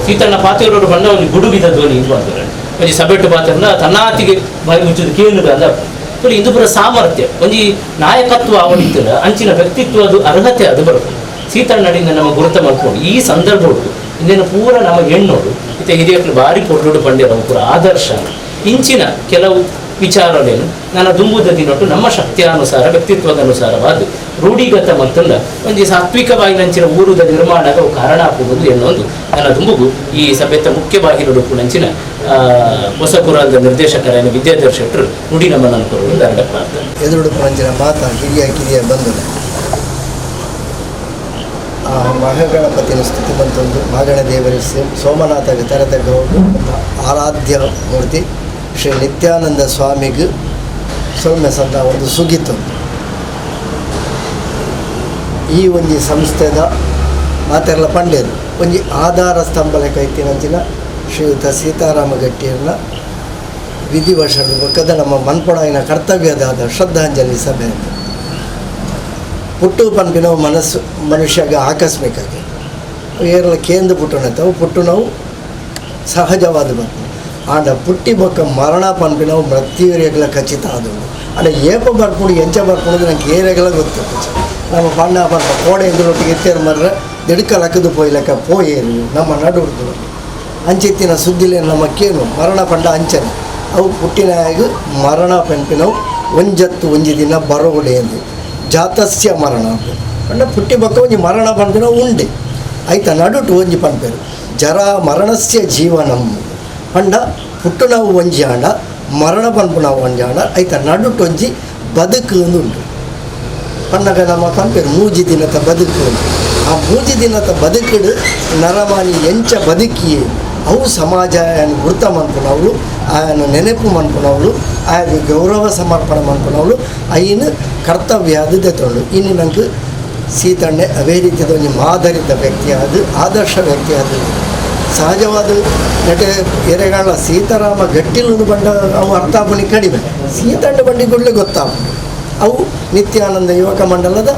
ಸೀತಣ್ಣ ಪಾತೆಯವರು ಬಣ್ಣ ಒಂದು ಗುಡುಗಿದ ಧ್ವನಿ ಇದು ಮಾಡ್ತಾರೆ ಒಂಜಿ ಸಬೆಟ್ಟು ಪಾತ್ರನ ತನ್ನಾತಿಗೆ ಬಾಯಿ ಮುಚ್ಚುದು ಕೇಳುಗ ಅಂದ ಇಂದು ಪೂರ ಸಾಮರ್ಥ್ಯ ಒಂಜಿ ನಾಯಕತ್ವ ಅವನಿತ್ತಲ್ಲ ಅಂಚಿನ ವ್ಯಕ್ತಿತ್ವ ಅದು ಅರ್ಹತೆ ಅದು ಬರ್ತದೆ ಸೀತಣ್ಣಡಿಂದ ನಮ್ಮ ಗುರುತ ಮಾಡ್ಕೊಂಡು ಈ ಸಂದರ್ಭ ಇನ್ನೇನು ಪೂರ ನಮ್ಮ ಹೆಣ್ಣೋಡು ಇತ್ತೆ ಹಿರಿಯಕ್ಲು ಬಾರಿ ಪೊರ್ಲುಡು ಪಂಡ್ಯರ ಪೂರ ಆದರ್ಶ ಇಂಚಿನ ಕೆಲವು ವಿಚಾರಗಳೇನು ನನ್ನ ದುಂಬುದ ದಿನೊಟ್ಟು ನಮ್ಮ ಶಕ್ತಿಯಾನುಸಾರ ವ್ಯಕ್ತಿತ್ವದ ಅನುಸಾರವಾದ ರೂಢಿಗತ ಮಂತಲ್ಲ ಒಂಜಿ ಸಾತ್ವಿಕವಾಗಿ ನಂಚಿನ ಊರುದ ನಿರ್ಮಾಣಕ್ಕೆ ಕಾರಣ ಆಗುವುದು ಎನ್ನೊಂದು ನನ್ನ ದುಂಬುಗು ಈ ಸಭೆತ ಮುಖ್ಯವಾಗಿ ನಂಚಿನ ಹೊಸಪುರದ ನಿರ್ದೇಶಕರಾದ ವಿದ್ಯಾಧರ್ ಶೆಟ್ಟರು ನುಡಿ ನಮ್ಮ ಅನ್ಕೊರುವುದು ಅರಡ ಪ್ರಾರ್ಥನೆ. ಎದುರುಡುಪು ನಂಚಿನ ಮಾತ ಹಿರಿಯ ಕಿರಿಯ ಬಂಧುಲ ಆ ಮಹಾಗಣಪತಿನ ಸ್ತುತಿ ಬಂತೊಂದು ಮಾಗಣ ದೇವರ ಸೋಮನಾಥ ತರದ ಗೌಡು ಆರಾಧ್ಯ ಮೂರ್ತಿ ಶ್ರೀ ನಿತ್ಯಾನಂದ ಸ್ವಾಮಿಗೆ ಸೌಮ್ಯ ಸಂದ ಒಂದು ಸುಗಿತು. ಈ ಒಂಜಿ ಸಂಸ್ಥೆದ ಮಾತೆಲ್ಲ ಪಂಡೇರು ಒಂಜಿ ಆಧಾರ ಸ್ತಂಭ ಲೆಕ್ಕ ಇತ್ತಿನಂಚಿನ ಶ್ರೀಯುತ ಸೀತಾರಾಮ ಗಟ್ಟಿಯನ್ನ ವಿಧಿವಶದ ಬೊಕ್ಕದ ನಮ್ಮ ಮನ್ಪೊಡಾಯಿನ ಕರ್ತವ್ಯದಾದ ಶ್ರದ್ಧಾಂಜಲಿ ಸಭೆ. ಪುಟ್ಟು ಪನ್ಪಿನವು ಮನಸ್ಸು ಮನುಷ್ಯಗ ಆಕಸ್ಮಿಕಕ್ಕೆ ಏರಲ ಕೇಂದ್ರ ಪುಟ್ಟುನತ್ತವು ಪುಟ್ಟುನವು ಸಹಜವಾದ ಬರ್ಪು ಆಂಡ ಪುಟ್ಟಿ ಬೊಕ್ಕ ಮರಣ ಪನ್ಪಿನವು ಮೃತ್ಯುರೆಗಳ ಖಚಿತ ಆದವು. ಆಂಡ ಏಪ ಬರ್ಪುಂಡು ಎಂಚ ಬರ್ಪುಂಡು ನಂಗೆ ಏರೆಗಳ ಗೊತ್ತು. ನಮ್ಮ ಪಣ್ಣ ಪನ್ಪ ಕೋಡೆ ಎದುರೊಟ್ಟಿಗೆ ಎತ್ತೇರು ಮರ್ರೆ ದಿಡ್ಕ ಲಕ್ಕದು ಪೋಯ್ಲೆಕ್ಕ ಪೋಯೇರು ನಮ್ಮ ನಡುಡ್ದು ಅಂಚಿತ್ತಿನ ಸುದ್ದಿಲೆ ನಮ್ಮ ಕೇನು ಮರಣ ಪಂಡ ಅಂಚನೆ ಅವು ಪುಟ್ಟಿನಾಗ ಮರಣ ಪನ್ಪಿನವು ಒಂಜತ್ತು ಒಂಜಿ ದಿನ ಬರೋಡೆ ಎಂದು ಜಾತಸ್ಯ ಮರಣ ಪಂಡ ಪುಟ್ಟಿ ಬೊಕ್ಕ ಒಂಜಿ ಮರಣ ಪನ್ಪಿನವು ಉಂಡೆ ಐತ ನಡುಟು ಒಂಜಿ ಪನ್ಪೇರು ಜರಾ ಮರಣಸ್ಯ ಜೀವನಂ ಪಂಡ ಪುಟ್ಟುನವು ಒಂಜಿ ಆಂಡ ಮರಣ ಪನ್ಪುನವು ಒಂಜಿ ಆಂಡ ಐತ ನಡುಟು ಒಂಜಿ ಬದುಕು ಉಂಟು. ಪನ್ನಗ ನಮ್ಮ ಪನ್ಪೇರು ಮೂಜಿ ದಿನದ ಬದುಕು. ಆ ಮೂಜಿ ದಿನದ ಬದುಕುಡು ನರಮಾನಿ ಎಂಚ ಬದುಕಿಯೇ ಅವು ಸಮಾಜ ಆಯನ ಗುರ್ತ ಮನ್ಪುನವಳು ಆಯನ ನೆನಪು ಮನ್ಪುನವಳು ಆಯನ ಗೌರವ ಸಮರ್ಪಣೆ ಮನ್ಪುನವಳು ಐನು ಕರ್ತವ್ಯ ಅದು ದೆತ್ತೊಂಡು. ಇನ್ನು ನಂಗೆ ಸೀತಣ್ಣೆ ಅವೇ ರೀತಿಯ ಒಂಜಿ ಮಾದರಿದ ವ್ಯಕ್ತಿ ಅದು ಆದರ್ಶ ವ್ಯಕ್ತಿ ಅದು ಸಹಜವಾದ ನಟೆ ಎರೆಗಾಲ ಸೀತಾರಾಮ ಗಟ್ಟಿಲು ಬಂಡ ಅವು ಅರ್ಥಾಪಣೆ ಕಡಿಮೆ ಸೀತಣ್ಣ ಬಂಡಿ ಕೂಡಲೇ ಗೊತ್ತಾಪುಂಡು. ಅವು ನಿತ್ಯಾನಂದ ಯುವಕ ಮಂಡಲದ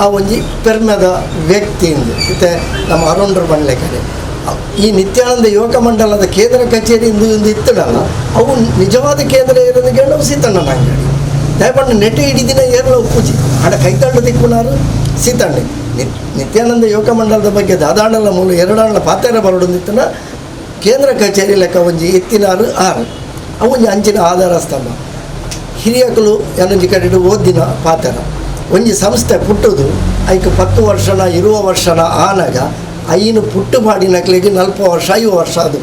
ಆ ಒಂಜಿ ಪೆರ್ಮೆದ ವ್ಯಕ್ತಿ ಇಂದು ಇತ್ತೆ ನಮ್ಮ ಅರುಣ್ರ ಬಂಡ್ಲೆಕಡೆ ಈ ನಿತ್ಯಾನಂದ ಯುವಕ ಮಂಡಲದ ಕೇಂದ್ರ ಕಚೇರಿ ಇಂದು ಇಂದು ಇತ್ತಡಲ್ಲ ಅವು ನಿಜವಾದ ಕೇಂದ್ರ ಇರೋದಕ್ಕೆ ನಾವು ಸೀತಣ್ಣನ ಅಂಗಡಿ ದಯಪಂಡ ನೆಟೆ ಇಡೀ ದಿನ ಏರ್ಲ ಉಪ್ಪುಜಿ ಆಡ ಕೈತಂಡ ದಿಕ್ಕುನಾರು ಸೀತಣ್ಣೆ ನಿತ್ಯಾನಂದ ಯುವಕ ಮಂಡಲದ ಬಗ್ಗೆ ದಾದಾಂಡಲ ಮೂಲ ಎರಡಾಂಡಲ ಪಾತೆರ ಬರಡೊಂದಿತ್ತನ ಕೇಂದ್ರ ಕಚೇರಿ ಲೆಕ್ಕ ಒಂಜಿ ಎತ್ತಿನಾರು ಆರು ಅವು ಒಂಜಿ ಅಂಚಿನ ಆಧಾರ ಸ್ತಂಭ. ಹಿರಿಯಕಲು ಏನೊಂಜಿ ಕಡೆಡು ಓದಿನ ಪಾತೆರ ಒಂಜಿ ಸಂಸ್ಥೆ ಪುಟ್ಟುದು ಐಕ್ 10 ವರ್ಷನ 20 ವರ್ಷನ ಆನಗ ಐನು ಪುಟ್ಟು ಪಾಡಿನಕ್ಲಿಗೆ 40 ವರ್ಷ 50 ವರ್ಷ ಅದು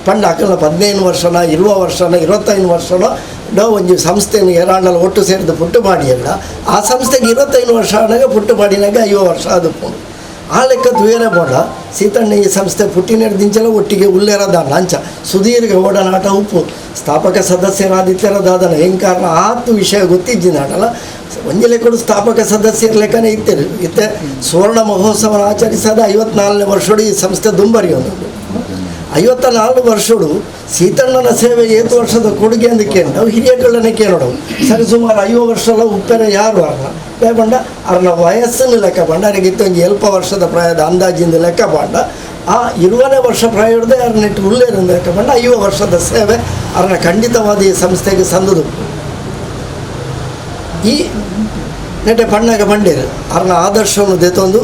ಪಂಡ ಅಕಲ್ನ 15 ವರ್ಷನ 20 ವರ್ಷನ 25 ವರ್ಷನ ಡೋ ಒಂಜಿ ಸಂಸ್ಥೆಯನ್ನು ಏರಾಂಡಲ ಒಟ್ಟು ಸೇರಿದ ಪುಟ್ಟು ಪಾಡಿಯಲ್ಲ ಆ ಸಂಸ್ಥೆಗೆ 25 ವರ್ಷ ಆನಾಗ ಪುಟ್ಟು ಪಾಡಿನಾಗ 50 ವರ್ಷ ಅದು ಆ ಲೆಕ್ಕ ದ್ವೇರ ಬೋಡ ಸೀತಣ್ಣ ಈ ಸಂಸ್ಥೆ ಪುಟ್ಟಿನ ಒಟ್ಟಿಗೆ ಉಲ್ಲೇರದ ಅಂಚ ಸುದೀರ್ಘ ಒಡನಾಟ ಉಪ್ಪು ಸ್ಥಾಪಕ ಸದಸ್ಯರಾದಿತ್ಯರ ದಾದನ ಹೆಂಗೆ ಕಾರಣ ಆತು ವಿಷಯ ಗೊತ್ತಿಜ್ಜಿನಾಟಲ್ಲ ಒಂಜಿ ಲೆಕ್ಕಡು ಸ್ಥಾಪಕ ಸದಸ್ಯರ ಲೆಕ್ಕನೇ ಇತ್ತೇರು ಇತ್ತೆ ಸುವರ್ಣ ಮಹೋತ್ಸವ ಆಚರಿಸದ 54ನೇ ವರ್ಷಡು ಈ ಸಂಸ್ಥೆ ದುಂಬರಿಯೊಂದು 54 ವರ್ಷಡು ಸೀತಣ್ಣನ ಸೇವೆ ಏತು ವರ್ಷದ ಕೊಡುಗೆ ಅಂದು ಕೇಳವು ಹಿರಿಯಗಳನ್ನೇ ಕೇಳೋಡವು ಸರಿ ಸುಮಾರು 50 ವರ್ಷಲ ಉಪ್ಪೆರೆ ಯಾರು ಅರ್ನ ಬಂಡ ಅರ್ನ ವಯಸ್ಸನ್ನು ಲೆಕ್ಕ ಬಂಡ ಅವರಿಗೆ ಒಂಜಿ ಎಲ್ಪ ವರ್ಷದ ಪ್ರಾಯದ ಅಂದಾಜಿಂದ ಲೆಕ್ಕ ಬಂಡ ಆ 20ನೇ ವರ್ಷ ಪ್ರಾಯದ ಅರ್ನೆಟ್ಟು ಉಲ್ಲೇರಿಂದ ಲೆಕ್ಕ ಬಂಡ 50 ವರ್ಷದ ಸೇವೆ ಅರ್ನ ಖಂಡಿತವಾದ ಈ ಸಂಸ್ಥೆಗೆ ಸಂದದು. ಈ ನೆಟೆ ಪಣ್ಣಾಗ ಬಂಡೇರು ಅರ್ನ ಆದರ್ಶವನ್ನು ದೆತ್ತೊಂದು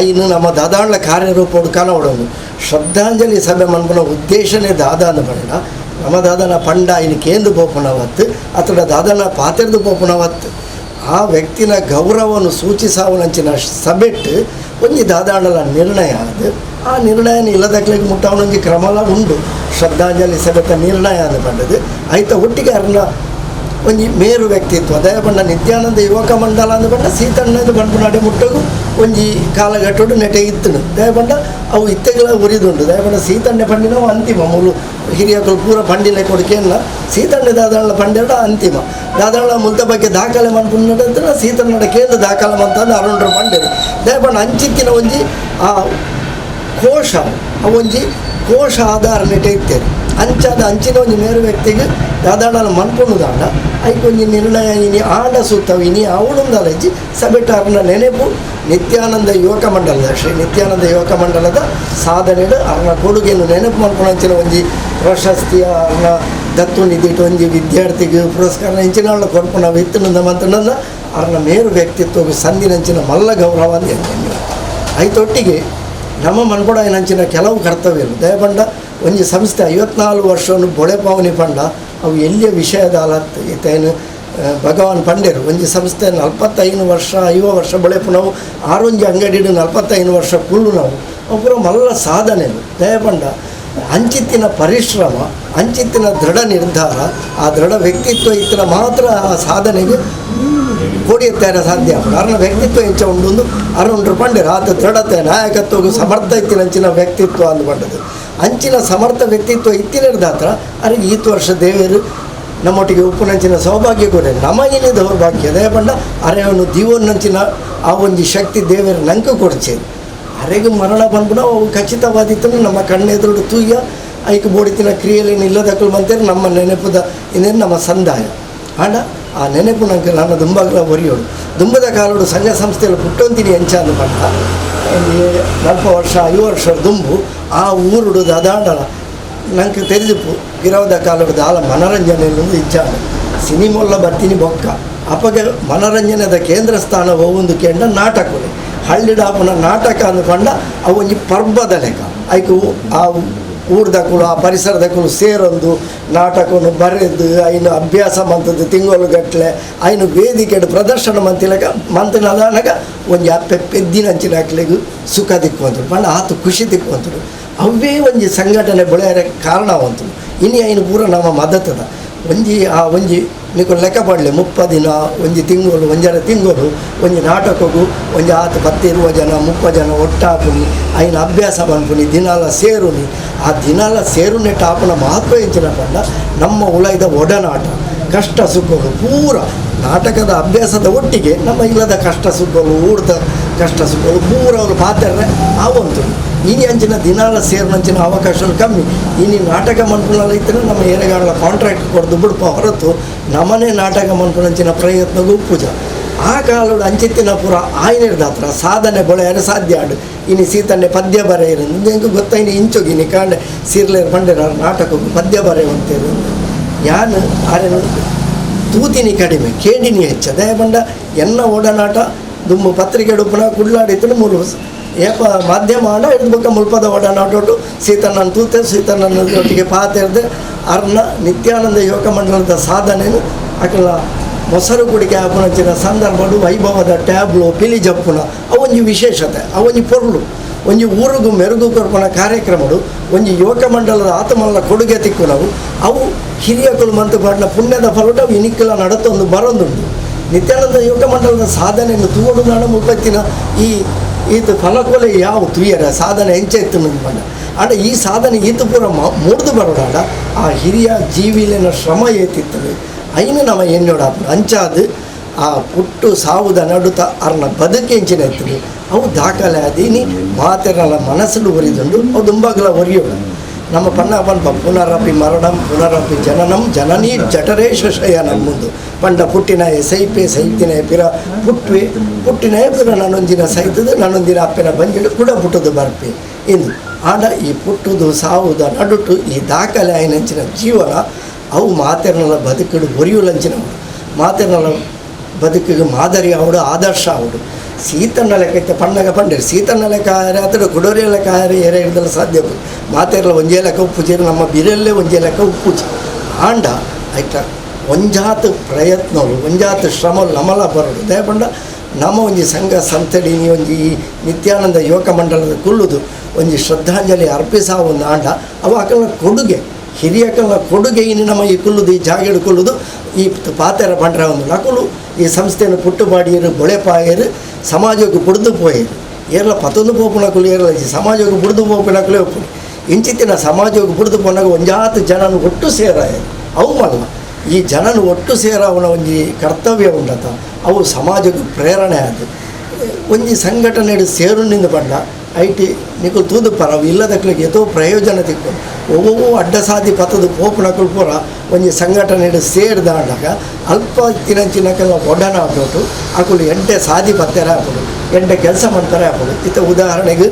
ಐನು ನಮ್ಮ ದಾದಾಂಡ್ಲ ಕಾರ್ಯರೂಪೋಡು ಕನವಡೊಂದು ಶ್ರದ್ಧಾಂಜಲಿ ಸಭೆ ಮನ್ಪುನ ಉದ್ದೇಶನೇ ದಾದಾನ ಪಂಡ ನಮ್ಮ ದಾದನ ಪಂಡ ಐನು ಕೇಂದ್ರ ಪೋಪುನವತ್ತು ಅಥವಾ ದಾದನ ಪಾತೆರ್ದು ಪೋಪುನವತ್ತು ಆ ವ್ಯಕ್ತಿನ ಗೌರವವನ್ನು ಸೂಚಿಸಾವನಂಚಿನ ಸಭೆಟ್ಟು ಒಂಜಿ ದಾದಾಂಡಲ ನಿರ್ಣಯ ಅದು ಆ ನಿರ್ಣಯನ ಇಲ್ಲದಕ್ಲಿಗೆ ಮುಟ್ಟವನೊಂಜಿ ಕ್ರಮಲ ಉಂಡು ಶ್ರದ್ಧಾಂಜಲಿ ಸಭೆತ ನಿರ್ಣಯ ಅಂದು ಪಂಡದು ಐತ ಒಟ್ಟಿಗೆ ಅರ್ನ ಒಂಜಿ ಮೇರು ವ್ಯಕ್ತಿತ್ವ ದಯಪಂಡ ನಿತ್ಯಾನಂದ ಯುವಕ ಮಂಡಲ ಅಂದು ಪಂಡ ಸೀತಣ್ಣದು ಬಂಡ್ಪುನಾಡೆ ಮುಟ್ಟಗು ಒಂಜಿ ಕಾಲಘಟ್ಟೋಡು ನೆಟೆ ಇತ್ತನು ದಯಪಂಡ ಅವು ಇತ್ತೆಗಳ ಉರಿದುಂಡು ದಯಪಂಡ ಸೀತಣ್ಣೆ ಪಂಡಿನವು ಅಂತಿಮ ಮೂಲು ಹಿರಿಯಕಲು ಪೂರ ಪಂಡಿಲೆ ಕೊಡುಕೇನ ಸೀತಣ್ಣೆ ದಾದಾಳ ಪಂಡ್ಯಡ ಅಂತಿಮ ದಾದಾಳ ಮುಲ್ತ ಬಗ್ಗೆ ದಾಖಲೆ ಮನ್ಪುನ್ನಡ ಸೀತಣ್ಣಡ ಕೇಂದ್ರ ದಾಖಲೆ ಮಂತಂದು ಅರುಣ್ರ ಪಂಡೆರು ದಯಪಂಡ ಅಂಚಿತ್ತಿನ ಒಂಜಿ ಆ ಕೋಶ ಅವೊಂಜಿ ಕೋಶ ಆಧಾರ ನೆಟೆ ಇತ್ತೇನೆ. ಅಂಚಾದ ಅಂಚಿನ ಒಂಜಿ ಮೇರು ವ್ಯಕ್ತಿಗೆ ದಾದಾಡಲ ಮನ್ಪುಣುದಾಂಡ ಐಕೊಂಜಿ ನಿರ್ಣಯ ಇನಿ ಆಂಡ ಸೂತವು ಇನಿ ಅವಳುಂದಲಜ್ಜಿ ಸಭೆಟ್ ಅರ್ನ ನೆನೆಪು ನಿತ್ಯಾನಂದ ಯುವಕ ಮಂಡಲದ ಶ್ರೀ ನಿತ್ಯಾನಂದ ಯುವಕ ಮಂಡಲದ ಸಾಧನೆಡು ಅರ್ನ ಕೊಡುಗೆಯನ್ನು ನೆನಪು ಮನ್ಪುಣಂಚಿನ ಒಂಜಿ ಪ್ರಶಸ್ತಿಯ ಅರ್ನ ದತ್ತು ನಿಧಿಟ್ ಒಂಜಿ ವಿದ್ಯಾರ್ಥಿಗೆ ಪುರಸ್ಕಾರ ಇಂಚಿನ ಕೊರ್ಪುನ ಇತ್ತಿನ ಮಂತನನ್ನ ಅರ್ನ ಮೇರು ವ್ಯಕ್ತಿತ್ವ ಸಂದಿನಂಚಿನ ಮಲ್ಲ ಗೌರವ ಅಂತ ಐತೊಟ್ಟಿಗೆ ನಮ್ಮ ಮನ್ಪಡ ಏನಂಚಿನ ಕೆಲವು ಕರ್ತವ್ಯಗಳು ದಯಪಂಡ ಒಂಜಿ ಸಂಸ್ಥೆ 54 ವರ್ಷವನ್ನು ಬೊಳೆಪಾವನಿ ಪಂಡ ಅವು ಎಲ್ಲಿಯ ವಿಷಯದ ಅಲತ್ ಇತ್ತೇನು ಭಗವಾನ್ ಪಂಡೇರು ಒಂಜಿ ಸಂಸ್ಥೆ 45 ವರ್ಷ 50 ವರ್ಷ ಬೊಳೆಪು ನಾವು ಆರೊಂಜಿ ಅಂಗಡಿಡು 45 ವರ್ಷ ಕುಲ್ಲು ನಾವು ಅವು ಪೂರ ಮಲ್ಲ ಸಾಧನೆ ದಯಪಂಡ ಅಂಚಿತ್ತಿನ ಪರಿಶ್ರಮ ಅಂಚಿತ್ತಿನ ದೃಢ ನಿರ್ಧಾರ ಆ ದೃಢ ವ್ಯಕ್ತಿತ್ವ ಇತ್ತಿನ ಮಾತ್ರ ಆ ಸಾಧನೆಗೆ ಕೋಡಿಯತ್ತಾರ ಸಾಧ್ಯ ಅರ್ನ ವ್ಯಕ್ತಿತ್ವ ಎಂಚ ಉಂಡು ಅರುಂಡ್ರು ಪಂಡೇರು ಆತ ದೃಢತೆ ನಾಯಕತ್ವಗೂ ಸಮರ್ಥ ಇತ್ತಿನ ಅಂಚಿನ ವ್ಯಕ್ತಿತ್ವ ಅಂದು ಅಂಚಿನ ಸಮರ್ಥ ವ್ಯಕ್ತಿತ್ವ ಇತ್ತಿನದಾತ್ರ ಅರಿಗೆ ಈತು ವರ್ಷ ದೇವರು ನಮ್ಮೊಟ್ಟಿಗೆ ಉಪ್ಪುನಂಚಿನ ಸೌಭಾಗ್ಯ ಕೊರೆ ನಮಗಿನ ದೌರ್ಭಾಗ್ಯ ದಯಪಂಡ ಅರೆಯನ್ನು ದೀವನ್ನಂಚಿನ ಆ ಒಂಜಿ ಶಕ್ತಿ ದೇವರು ನಂಗೆ ಕೊಡ್ಚೇರು ಅರೆಗೆ ಮರಣ ಬಂದ್ಬಿಡ ಅವು ಖಚಿತವಾದಿತ್ತು ನಮ್ಮ ಕಣ್ಣೆದುರು ತೂಯ ಐಕ್ ಬೋಡಿತಿನ ಕ್ರಿಯೆಯಲ್ಲಿ ನಿಲ್ಲದಕ್ಕಲು ಬಂತೇರಿ ನಮ್ಮ ನೆನಪುದ ಇನ್ನೇನು ನಮ್ಮ ಸಂದಾಯ ಆಂಡ ಆ ನೆನಪು ನಂಗೆ ನನ್ನ ದುಂಬಾಗ್ಲ ಒರಿಯೋಡು ದುಂಬದ ಕಾಲೋಡು ಸಂಘ ಸಂಸ್ಥೆಯಲ್ಲಿ ಪುಟ್ಟೊಂತೀನಿ ಎಂಚ ಅಂದು ಪಂಡ 40 ವರ್ಷ 50 ವರ್ಷ ದುಂಬು ಆ ಊರುಡು ದಾದಾಂಡಲ ನಂಗೆ ತೆರೆದಿಪ್ಪು ಗಿರವದ ಕಾಲೋಡು ದಾಲ ಮನರಂಜನೆ ಇಚ್ಛಾಂಡ ಸಿನಿಮೊಲ್ಲ ಬರ್ತೀನಿ ಬೊಕ್ಕ ಅಪ್ಪಗೆ ಮನರಂಜನೆದ ಕೇಂದ್ರ ಸ್ಥಾನ ಒಂದು ಕೇಂದ್ರ ನಾಟಕಗಳು ಹಳ್ಳಿಡಾಪುನ ನಾಟಕ ಅಂದುಕೊಂಡ ಅವು ಒಂಜಿ ಪರ್ಬದ ಲೆಕ್ಕ ಐಕು ಆ ಊರ್ದಕ್ಕಳು ಆ ಪರಿಸರದಕ್ಕಳು ಸೇರೊಂದು ನಾಟಕವನ್ನು ಬರೆದು ಐನು ಅಭ್ಯಾಸ ಮಂತದ್ದು ತಿಂಗಳುಗಟ್ಟಲೆ ಐನು ವೇದಿಕೆ ಪ್ರದರ್ಶನ ಮಂತಿಲಕ ಮಂತಿನದಾನಗ ಒಂಜಿ ಅಪ್ಪೆ ಪೆದ್ದಿನ ಅಂಚಿನ ಅಕ್ಲೆಗು ಸುಖ ದಿಕ್ಕುವಂತರು ಪಂಡ ಆತು ಖುಷಿ ದಿಕ್ಕುವಂತರು ಅವೇ ಒಂಜಿ ಸಂಘಟನೆ ಬೆಳೆಯರ ಕಾರಣ ಅವಂತರು ಇನಿ ಐನು ಪೂರ ನಮ್ಮ ಮದತದ ಒಂಜಿ ಆ ಒಂಜಿ ನಿಕು ಲೆಕ್ಕ ಪಡಲಿ 30 ದಿನ ಒಂಜಿ ತಿಂಗಳು ಒಂಜರ ತಿಂಗಳು ಒಂಜಿ ನಾಟಕಗೂ ಒಂಜಿ ಆತ 10-20 ಜನ 30 ಜನ ಒಟ್ಟಾಪುನಿ ಐನ ಅಭ್ಯಾಸ ಪನ್ಪುನಿ ದಿನಾಲ ಸೇರುನಿ ಆ ದಿನಾಲ ಸೇರುನೆ ಟಾಪುನ ಮಹತ್ವ ಎಂಚಿನ ಪಂಡ ನಮ್ಮ ಉಲೈದ ಒಡನಾಟ ಕಷ್ಟ ಸುಖಗಳು ಪೂರ ನಾಟಕದ ಅಭ್ಯಾಸದ ಒಟ್ಟಿಗೆ ನಮ್ಮ ಇಲ್ಲದ ಕಷ್ಟ ಸುಖಗಳು ಊರ್ದ ಕಷ್ಟ ಸುಖಗಳು ಪೂರ ಅವರು ಪಾತ್ರೆ ಆವಂತು ಇನಿ ಅಂಚಿನ ದಿನಾಲ ಸೇರಿನಂಚಿನ ಅವಕಾಶಗಳು ಕಮ್ಮಿ ಇನಿ ನಾಟಕ ಮನ್ಪುನಲ್ಲ ಇತ್ತರೆ ನಮ್ಮ ಏರೆಗಾಡಲ ಕಾಂಟ್ರಾಕ್ಟ್ ಕೊಡ್ದು ಬಿಡ್ಪ ಹೊರತು ನಮ್ಮನೆ ನಾಟಕ ಮನ್ಪುನಂಚಿನ ಪ್ರಯತ್ನಗೂ ಪೂಜಾ ಆ ಕಾಲೋಡು ಅಂಚಿತ್ತಿನ ಪೂರ ಆಯ್ನಿರ್ದಾತ್ರ ಸಾಧನೆ ಬೊಳೆಯರೆ ಸಾಧ್ಯ ಆಡು ಇನಿ ಸೀತನ್ನೆ ಪದ್ಯ ಬರೆಯಿರು ಹೆಂಗೆ ಗೊತ್ತಾಯಿನಿ ಇಂಚೋಗಿ ಇನಿ ಕಾಂಡೆ ಸೀರ್ಲೇರು ಪಂಡೇರ ನಾಟಕಕ್ಕೂ ಪದ್ಯ ಬರೆಯುವಂತೇರು ಯಾನು ಆರೇನು ತೂತಿನಿ ಕಡಿಮೆ ಕೇಡಿನಿ ಹೆಚ್ಚ ದಯಪಂಡ ಎನ್ನ ಒಡನಾಟ ದುಂಬು ಪತ್ರಿಕೆ ಉಪ್ಪುನ ಕುಡ್ಲಾಡಿತ್ತು ಮೂರು ಏಪ ಮಾಧ್ಯಮ ಆಂಡ ಇರ್ದ ಬೊಕ್ಕ ಮುಲ್ಪದ ಒಡನಾಟೋಟು ಸೀತಣ್ಣನ ತೂತೆ ಸೀತಣ್ಣನ ಒಟ್ಟಿಗೆ ಪಾತೆರ್ದೆ ಅರ್ನ ನಿತ್ಯಾನಂದ ಯುವಕ ಮಂಡಲದ ಸಾಧನೆನು ಅಕಲ ಮೊಸರು ಕುಡಿಕೆ ಆಪುನಂಚಿನ ಸಂದರ್ಭಡು ವೈಭವದ ಟ್ಯಾಬ್ಲು ಪಿಲಿ ಜಪ್ಪುನ ಅವೊಂಜಿ ವಿಶೇಷತೆ ಅವೊಂಜಿ ಪೊರ್ಲು ಒಂಜಿ ಊರುಗು ಮೆರುಗು ಕೊರ್ಪುನ ಕಾರ್ಯಕ್ರಮಡು ಒಂಜಿ ಯುವಕ ಮಂಡಲದ ಆತಮಲ್ಲ ಕೊಡುಗೆ ತಿಕ್ಕುನವು ಅವು ಹಿರಿಯಕುಲು ಮಂತು ಪಾಡಿನ ಪುಣ್ಯದ ಫಲಟ ಅವು ಇನಿಕ್ಕಲ ನಡತೊಂದು ಬರೊಂದುಂಡು ನಿತ್ಯಾನಂದ ಯುವಕ ಮಂಡಲದ ಸಾಧನೆಯನ್ನು ತೂವಡು ನಾಡ ಮುಪ್ಪತ್ತಿನ ಈ ಈತ ಫಲಕೊಲೆ ಯಾವ ತುಯ್ಯರ ಸಾಧನೆ ಎಂಚೆತ್ತು ಬಂಡ ಆಂಡ ಈ ಸಾಧನೆ ಈತ ಪೂರ ಮೂಡ್ದು ಬರೋಡಾಂಡ ಆ ಹಿರಿಯ ಜೀವಿಲಿನ ಶ್ರಮ ಏತಿತ್ತದು ಐನು ನಮ್ಮ ಎಣ್ಣೋಡಾಪುನ ಅಂಚಾದು ಆ ಪುಟ್ಟು ಸಾವುದ ನಡುತ ಅರ್ನ ಬದುಕೆಂಚಿನ ಎತ್ತದು ಅವು ದಾಖಲೆ ಅದೀನಿ ಮಾತೆರಲ್ಲ ಮನಸ್ಸು ಒರಿದುಂಡು ಅವು ದುಂಬಾಗಲ ಒರಿಯೋಡು ನಮ್ಮ ಪಣ್ಣ ಪನ್ಪ ಪುನರಪಿ ಮರಣಂ ಪುನರಪಿ ಜನನಂ ಜನನೀ ಜಠರೇಶ ಶಯನಂ ಮುಂದು ಪಂಡ ಪುಟ್ಟಿನಾಯ ಸೈಪೆ ಸೈತಿನಾಯ ಪಿರ ಪುಟ್ವೆ ಪುಟ್ಟಿನಾಯ ಪಿರ ನಾನೊಂದಿನ ಸೈತದು ನಾನೊಂದಿನ ಅಪ್ಪನ ಬಂಜಿಡು ಕೂಡ ಪುಟ್ಟದು ಬರ್ಪೆ ಇಂದು ಆಡ ಈ ಪುಟ್ಟುದು ಸಾವುದ ನಡುಟು ಈ ದಾಖಲೆ ಆಯ್ನಂಚಿನ ಜೀವನ ಅವು ಮಾತೆರನಲ್ಲ ಬದುಕಡು ಒರಿಯುಲಂಚಿನ ಮಾತೆರನಲ್ಲ ಬದುಕಿಗೆ ಮಾದರಿ ಅವಡು ಆದರ್ಶ ಅವಡು ಸೀತಣ್ಣ ಲೆಕ್ಕ ಇತ್ತ ಪಣ್ಣಗ ಪಂಡೇರು ಸೀತಣ್ಣ ಲೆಕ್ಕ ಆರೆ ಅತಡು ಕುಡೋರಿ ಲೆಕ್ಕ ಆರೆ ಏರೆ ಹಿಡ್ದಲ್ಲ ಸಾಧ್ಯ ಮಾತೆರಲ ಒಂಜೇ ಲೆಕ್ಕ ಉಪ್ಪುಜೇರು ನಮ್ಮ ಬಿರಲ್ಲೇ ಒಂಜೇ ಲೆಕ್ಕ ಉಪ್ಪುಜಿ ಆಂಡ ಆಯ್ತಾ ಒಂಜಾತ ಪ್ರಯತ್ನಗಳು ಒಂಜಾತ ಶ್ರಮ ನಮಲ ಬರೋದು ದಯಪಂಡ ನಮ್ಮ ಒಂಜಿ ಸಂಘ ಸಂಸ್ಥೆಡಿ ಒಂಜಿ ಈ ನಿತ್ಯಾನಂದ ಯುವಕ ಮಂಡಲದ ಕುಳ್ಳುದು ಒಂಜಿ ಶ್ರದ್ಧಾಂಜಲಿ ಅರ್ಪಿಸ ಒಂದು ಆಂಡ ಅವ ಅಕಲ್ನ ಕೊಡುಗೆ ಹಿರಿಯಕಲ್ನ ಕೊಡುಗೆ ಇನ್ನು ನಮ್ಮ ಈ ಕುಲ್ಲುದು ಈ ಜಾಗೆಡು ಕುಲ್ಲುದು ಈ ಪಾತೆರ ಪಂಡ್ರ ಒಂದು ನಕಲು ಈ ಸಂಸ್ಥೆಯನ್ನು ಪುಟ್ಟುಪಾಡಿಯರು ಬೊಳೆಪಾಯರು ಸಮಾಜಕ್ಕೆ ಬುಡ್ದು ಪೋಯರು ಏರ್ಲ ಪತೊಂದು ಪೋಪುನಕುಲು ಏರ್ಲ ಸಮಾಜಕ್ಕೆ ಬುಡ್ದು ಪೋಪುನಕುಲೇ ಒಪ್ಪುನು ಇಂಚಿತ್ತಿನ ಸಮಾಜಕ್ಕೆ ಬುಡ್ದು ಪೋನಾಗ ಒಂಜಾತ ಜನನು ಒಟ್ಟು ಸೇರಾಯರು ಅವು ಮಲ್ಲ ಈ ಜನನು ಒಟ್ಟು ಸೇರವನ ಒಂಜಿ ಕರ್ತವ್ಯ ಉಂಡತ ಅವು ಸಮಾಜಕ್ಕೆ ಪ್ರೇರಣೆ ಆದ ಒಂಜಿ ಸಂಘಟನೆ ಸೇರುನಿಂದ ಪಂಡ I T ನಿಕುಲು ತೂದುಪ್ಪರ ಅವು ಇಲ್ಲದಕ್ಲೆಗ್ ಏತೋ ಪ್ರಯೋಜನ ತಿಕ್ಕು ಒವ್ವೊವ್ವೋ ಅಡ್ಡ ಸಾದಿ ಪತ್ತದು ಪೋಪುನಕುಲು ಪೂರ ಒಂಜಿ ಸಂಘಟನೆ ಸೇರ್ದಾಂಡಾಗ ಅಲ್ಪ ತಿನಂಚಿನಕಲ್ನ ಒಡನಾಟೋಟು ಅಕುಲು ಎಂಟೆ ಸಾದಿ ಪತ್ತೆರ ಆಪುಂಡು ಎಂಟೆ ಕೆಲಸ ಮನ್ಪರೆ ಆಪುಂಡು ಇತ್ತೆ ಉದಾಹರಣೆಗೆ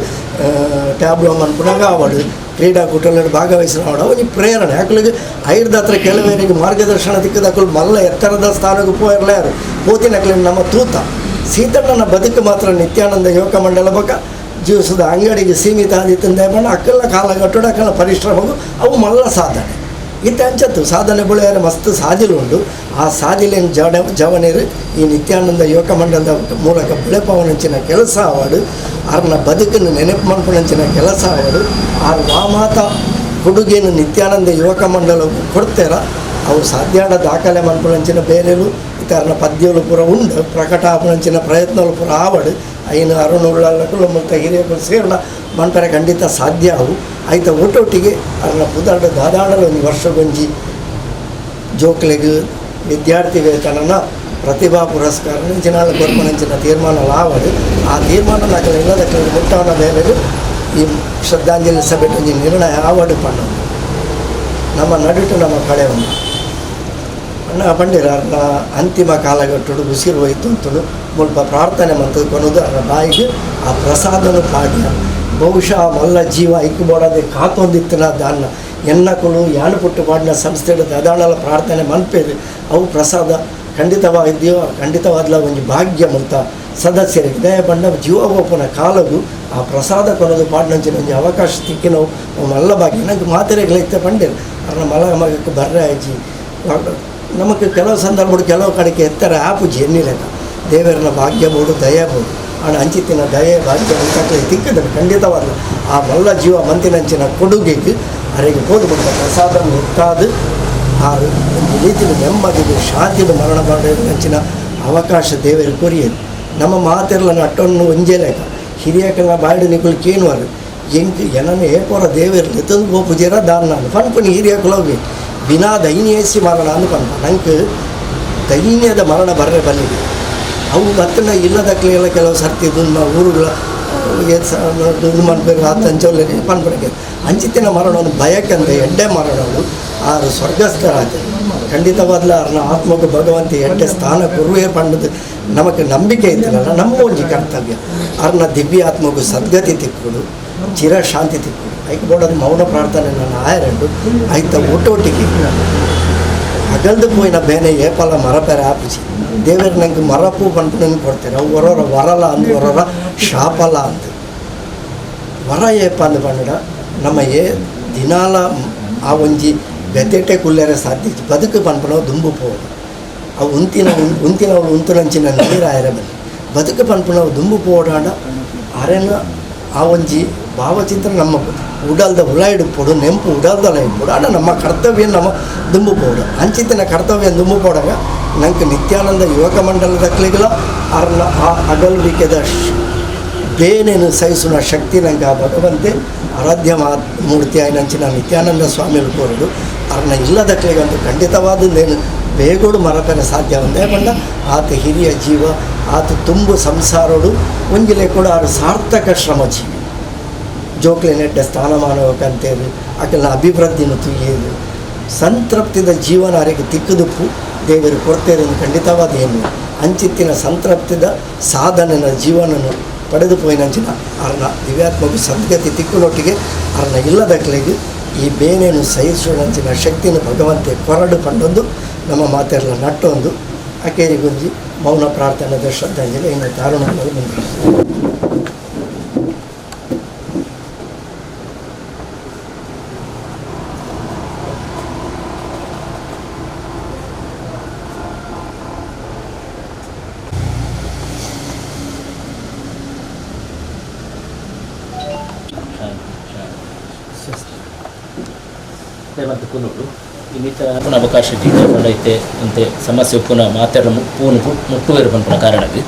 ಟ್ಯಾಬ್ಲೋ ಮನ್ಪುನಾಗ ಆವಡು ಕ್ರೀಡಾಕೂಟಗಳಲ್ಲಿ ಭಾಗವಹಿಸಿದ ಒಂಜಿ ಪ್ರೇರಣೆ ಅಕುಲಿಗೆ ಐರ್ದ ಹತ್ರ ಕೆಲವರಿಗೆ ಮಾರ್ಗದರ್ಶನ ತಿಕ್ಕದ ಅಕುಲು ಮಲ್ಲ ಎತ್ತರದ ಸ್ಥಾನಕ್ಕೆ ಪೋಯರ್ಲ ಯಾರು ಪೋತಿನಕಲಿನ ನಮ್ಮ ತೂತ ಸೀತಣ್ಣನ ಬದುಕು ಮಾತ್ರ ನಿತ್ಯಾನಂದ ಯುವಕ ಮಂಡಲ ಬೊಕ ಜೀವಿಸದ ಅಂಗಡಿಗೆ ಸೀಮಿತ ಆದಿತ್ತಂದೆ ಬಣ್ಣ ಅಕ್ಕಲ್ನ ಕಾಲಗಟ್ಟುಡು ಅಕ್ಕಲ್ನ ಪರಿಶ್ರಮವು ಅವು ಮಲ್ಲ ಸಾಧನೆ ಇತ್ತೆ ಅಂಚತ್ತು ಸಾಧನೆ ಬುಳೆಯರ ಮಸ್ತ್ ಸಾದಿಲು ಉಂಡು ಆ ಸಾದಿಲೇನು ಜಡ ಜವನೇರು ಈ ನಿತ್ಯಾನಂದ ಯುವಕ ಮಂಡಲದ ಮೂಲಕ ಬುಳೆಪವನಂಚಿನ ಕೆಲಸ ಆವಡು ಅರ್ನ ಬದುಕನ್ನು ನೆನಪು ಮನ್ಪುನಂಚಿನ ಕೆಲಸ ಆವಡು ಆ ವಾಮಾತ ಕೊಡುಗೆಯನ್ನು ನಿತ್ಯಾನಂದ ಯುವಕ ಮಂಡಲ ಕೊಡ್ತೇರ ಅವು ಸಾಧ್ಯಾಡ ದಾಖಲೆ ಮನ್ಪುನಂಚಿನ ಬೇರೆಲು ಇತರನ ಪದ್ಯಲು ಪೂರ ಉಂಡು ಪ್ರಕಟ ಆಪುನಂಚಿನ ಪ್ರಯತ್ನలు ಪೂರ ಆವಡು ಐನು ಅರುಣ್ ಉಳ್ಳಾಲಕುಲು ಮತ್ತು ಹಿರಿಯಕುಲು ಸೇರಣ ಮನ್ಪರೆ ಖಂಡಿತ ಸಾಧ್ಯ ಅವು ಐತ ಒಟ್ಟೊಟ್ಟಿಗೆ ಅದನ್ನ ಪುದಾರ್ಡ ದಾದಾಡಲು ಒಂಜಿ ವರ್ಷಗೊಂಜಿ ಜೋಕ್ಲೆಗ್ ವಿದ್ಯಾರ್ಥಿ ವೇತನನ ಪ್ರತಿಭಾ ಪುರಸ್ಕಾರ ಜಿನಾಳ ಕೊರ್ಪನಂಚಿನ ತೀರ್ಮಾನ ಆವಡು ಆ ತೀರ್ಮಾನ ನಕಲ ಇಲ್ಲದಕ್ಕೆ ಮುಟ್ಟವನ ಬೇಲೆಗ್ ಈ ಶ್ರದ್ಧಾಂಜಲಿ ಸಭೆ ಒಂಜಿ ನಿರ್ಣಯ ಆವಡು ಪಂಡು ನಮ್ಮ ನಡುಟು ನಮ್ಮ ಕಡೆ ಒಂದು ಅಣ್ಣ ಪಂಡಿರ ಅರ್ನ ಅಂತಿಮ ಕಾಲಘಟ್ಟುಡು ಉಸಿರು ಹೋಯ್ತು ಅಂತುಡು ಮುಲ್ಪ ಪ್ರಾರ್ಥನೆ ಮಂತದ ಕೊನದು ಅರ್ನ ಬಾಯಿಗೆ ಆ ಪ್ರಸಾದನು ಪಾಡ್ಯ ಬಹುಶಃ ಮಲ್ಲ ಜೀವ ಐಕ್ಯ ಕಾತೊಂದಿತ್ತಿನ ದಾನ್ನ ಎನ್ನಕುಲು ಯಾನು ಪುಟ್ಟು ಪಾಡಿನ ಸಂಸ್ಥೆಡು ದದಾಣಲ ಪ್ರಾರ್ಥನೆ ಮನ್ಪೇರು ಅವು ಪ್ರಸಾದ ಖಂಡಿತವಾಗಿದೆಯೋ ಖಂಡಿತವಾದ್ಲ ಒಂಜಿ ಭಾಗ್ಯ ಮುಲ್ತ ಸದಸ್ಯರಿಗೆ ದಯ ಬಣ್ಣ ಜೀವಗೋಪನ ಕಾಲಗು ಆ ಪ್ರಸಾದ ಕೊನದು ಪಾಡ್ನಂಚಿನ ಒಂಜಿ ಅವಕಾಶ ತಿಕ್ಕಿನವು ಮಲ್ಲ ಭಾಗ್ಯ ನಂಗೆ ಮಾತೆರೆಗ್ಲೈತೆ ಪಂಡಿರು ಅರ್ನ ಮಲ ಮಗಕ್ಕೆ ಬರ್ರೆ ಅಜ್ಜಿ ನಮಗೆ ಕೆಲವು ಸಂದರ್ಭ ಕೆಲವು ಕಡೆಗೆ ಎತ್ತರ ಆಪುಜಿ ಎನ್ನಿಲೆಕ್ಕ ದೇವರನ್ನ ಭಾಗ್ಯ ಬೋಡು ದಯ ಬೋಡು ಆಣ ಅಂಚಿತ್ತಿನ ದಯೆ ಭಾಗ್ಯ ಅಂತಾಕ್ಲೆ ತಿಕ್ಕದ ಖಂಡಿತವಾದ ಆ ಮಲ್ಲ ಜೀವ ಮಂತಿನಂಚಿನ ಕೊಡುಗೆಗೆ ಅರೆಗೆ ಪೋದು ಬಿಟ್ಟ ಪ್ರಸಾದ ಮುತ್ತಾದು ಆ ಒಂದು ರೀತಿಯ ನೆಮ್ಮದಿಗೆ ಶಾಂತಿದ ಮರಣ ಅಂಚಿನ ಅವಕಾಶ ದೇವರು ಕೊರಿಯದು ನಮ್ಮ ಮಾತೆರ್ಲ ನಟ್ಟೊನ್ನು ಒಂಜೇ ಲೆಕ್ಕ ಹಿರಿಯಕಲ್ನ ಬಾಯ್ಡು ನಿಕುಲು ಕೇನುವರು ಎಂಕ್ ಎನನ ಏಪೋರ ದೇವೆರ್ಲು ಎತ್ತದು ಪೋಪುಜೇರ ದಾನ್ನ ಪನ್ಪುನಿ ಹಿರಿಯಕುಲವ್ವೆ ವಿನಾ ದೈನ್ಯೇಸಿ ಮರಣ ಅಂದು ಪನ್ಪ ನಂಗೆ ದೈನ್ಯದ ಮರಣ ಬರ್ರೆ ಬಲ್ಲಿದೆ ಅವು ಬತ್ತನ ಇಲ್ಲದಕ್ಲೆಲ್ಲ ಕೆಲವು ಸರ್ತಿ ದುನ್ನ ಊರುಗಳ ದುಂದು ಮನ್ಪೇರು ಆತಂಚೋಲೆ ಪನ್ಪಣಿಕೆ ಅಂಚಿತ್ತಿನ ಮರಣವನ್ನು ಭಯಕ್ಕಂತೆ ಎಡ್ಡೆ ಮರಣವು ಆರು ಸ್ವರ್ಗಸ್ಥರಾದ ಖಂಡಿತವಾದ್ಲ ಅರ್ನ ಆತ್ಮకు ಭಗವಂತ ಎಡ್ಡೆ ಸ್ಥಾನ ಕೊರುವೆ ಪಂಡದು ನಮಕ್ ನಂಬಿಕೆ ಇತ್ತಲ್ಲ ನಮ್ಮ ಒಂಜಿ ಕರ್ತವ್ಯ ಅರ್ನ ದಿವ್ಯ ಆತ್ಮకు ಸದ್ಗತಿ ತಿಕ್ಕುಡು ಚಿರ ಶಾಂತಿ ತಿಕ್ಕುಡು ಐಕ್ ಬೋಡದು ಮೌನ ಪ್ರಾರ್ಥನೆ ನನ್ನ ಆಯರಂಡು ಐತ ಒಟ್ಟೊಟ್ಟಿಗೆ ಅಗಲ್ದು ಪೋಯಿನ ಬೇನೆ ಏಪಲ ಮರಪೆರೆ ಆಪುಜಿ ದೇವರು ನಂಗೆ ಮರಪು ಪನ್ಪುನಂಗೆ ಕೊಡ್ತಾರೆ ಅವು ಹೊರೊರ ವರಲ ಅಂದು ಹೊರೊರ ಶಾಪಲ ಅಂದು ವರ ಏಪ ಅಂದು ಪಂಡ ನಮ್ಮ ಏ ದಿನಾಲ ಆ ಒಂಜಿ ಬೆತೆಟೆ ಕುಲ್ಲೆರೆ ಸಾಧ್ಯ ಬದುಕು ಪನ್ಪುನವು ದುಂಬು ಪೋಡು ಅವು ಉಂತಿನ ಉಂತಿನವಳು ಉಂತುನಂಚಿನ ನೀರು ಆಯರೆ ಬನ್ನಿ ಬದುಕು ಪನ್ಪುನವು ದುಂಬು ಪೋಡಾಂಡ ಅರೆನ ಆ ಒಂಜಿ ಭಾವಚಿತ್ರ ನಮ್ಮ ಉಡಲ್ದ ಉಲ ಇಡ್ಪೊಡು ನೆಂಪು ಉಡಲ್ದಲ ಇಡ್ಪೊಡು ಆಂಡ ನಮ್ಮ ಕರ್ತವ್ಯ ನಮ್ಮ ದುಂಬು ಪೋಡು ಅಂಚಿತ್ತಿನ ಕರ್ತವ್ಯ ದುಂಬು ಪೋಡಾಗ ನಂಗೆ ನಿತ್ಯಾನಂದ ಯುವಕ ಮಂಡಲದಕ್ಲಿಗಲ ಅರ್ನ ಆ ಅಗಲ್ವಿಕೆದ ಬೇನೇನು ಸಹಿಸುವ ಶಕ್ತಿ ನಂಗೆ ಆ ಭಗವಂತೆ ಆರಾಧ್ಯ ಮಾ ಮೂರ್ತಿ ಆಯ್ನಂಚಿನ ನಿತ್ಯಾನಂದ ಸ್ವಾಮಿಗಳು ಕೋರಡು ಅರ್ನ ಇಲ್ಲದಕ್ಲಿಗಂತೂ ಖಂಡಿತವಾದದ್ದೇನು ಬೇಗೋಡು ಮರಪೆರೆ ಸಾಧ್ಯ ಒಂದೇ ಪಂಡ ಆತ ಹಿರಿಯ ಜೀವ ಆತ ತುಂಬು ಸಂಸಾರೋಡು ಒಂಜಿಲೆ ಕೂಡ ಆರು ಸಾರ್ಥಕ ಶ್ರಮಜೀವಿ ಜೋಕ್ಲೆ ನೆಡ್ಡ ಸ್ಥಾನಮಾನವಕ್ಕಂತೇಳಿ ಅಕಲ್ನ ಅಭಿವೃದ್ಧಿನ ತುಯ್ಯೇದು ಸಂತೃಪ್ತಿದ ಜೀವನ ಅರೆಗೆ ತಿಕ್ಕದುಪ್ಪು ದೇವರು ಕೊಡ್ತೇನೆ ಖಂಡಿತವಾದ ಏನು ಅಂಚಿತ್ತಿನ ಸಂತೃಪ್ತಿದ ಸಾಧನೆನ ಜೀವನನು ಪಡೆದು ಪೋಯಿನಂಚಿನ ಅರ್ನ ದಿವ್ಯಾತ್ಮಕ ಸದ್ಗತಿ ತಿಕ್ಕುನೊಟ್ಟಿಗೆ ಅರ್ನ ಇಲ್ಲದಕ್ಲೆಗೆ ಈ ಬೇನೇನು ಸಹಿಸುವಂಚಿನ ಶಕ್ತಿನ ಭಗವಂತೆ ಕೊರಡು ಪಂಡೊಂದು ನಮ್ಮ ಮಾತೆಲ್ಲ ನಟ್ಟೊಂದು ಅಕೇರಿಗೊಂಜಿ ಮೌನ ಪ್ರಾರ್ಥನೆದ ಶ್ರದ್ಧಾಂಜಲಿ ಇನ್ನು ದಾರುಣ ಮುಂದೆ. ಮತ್ತು ಕುನ್ನೋಡು ಇನ್ನಿತರ ಪುನಃ ಅವಕಾಶ ಇತ್ತೆ ಅಂತೆ ಸಮಸ್ಯೆ ಪುನಃ ಮಾತೆರ ಪೂನು ಮುಟ್ಟುವೇರು ಪನ್ಪುನ ಕಾರಣಕ್ಕೆ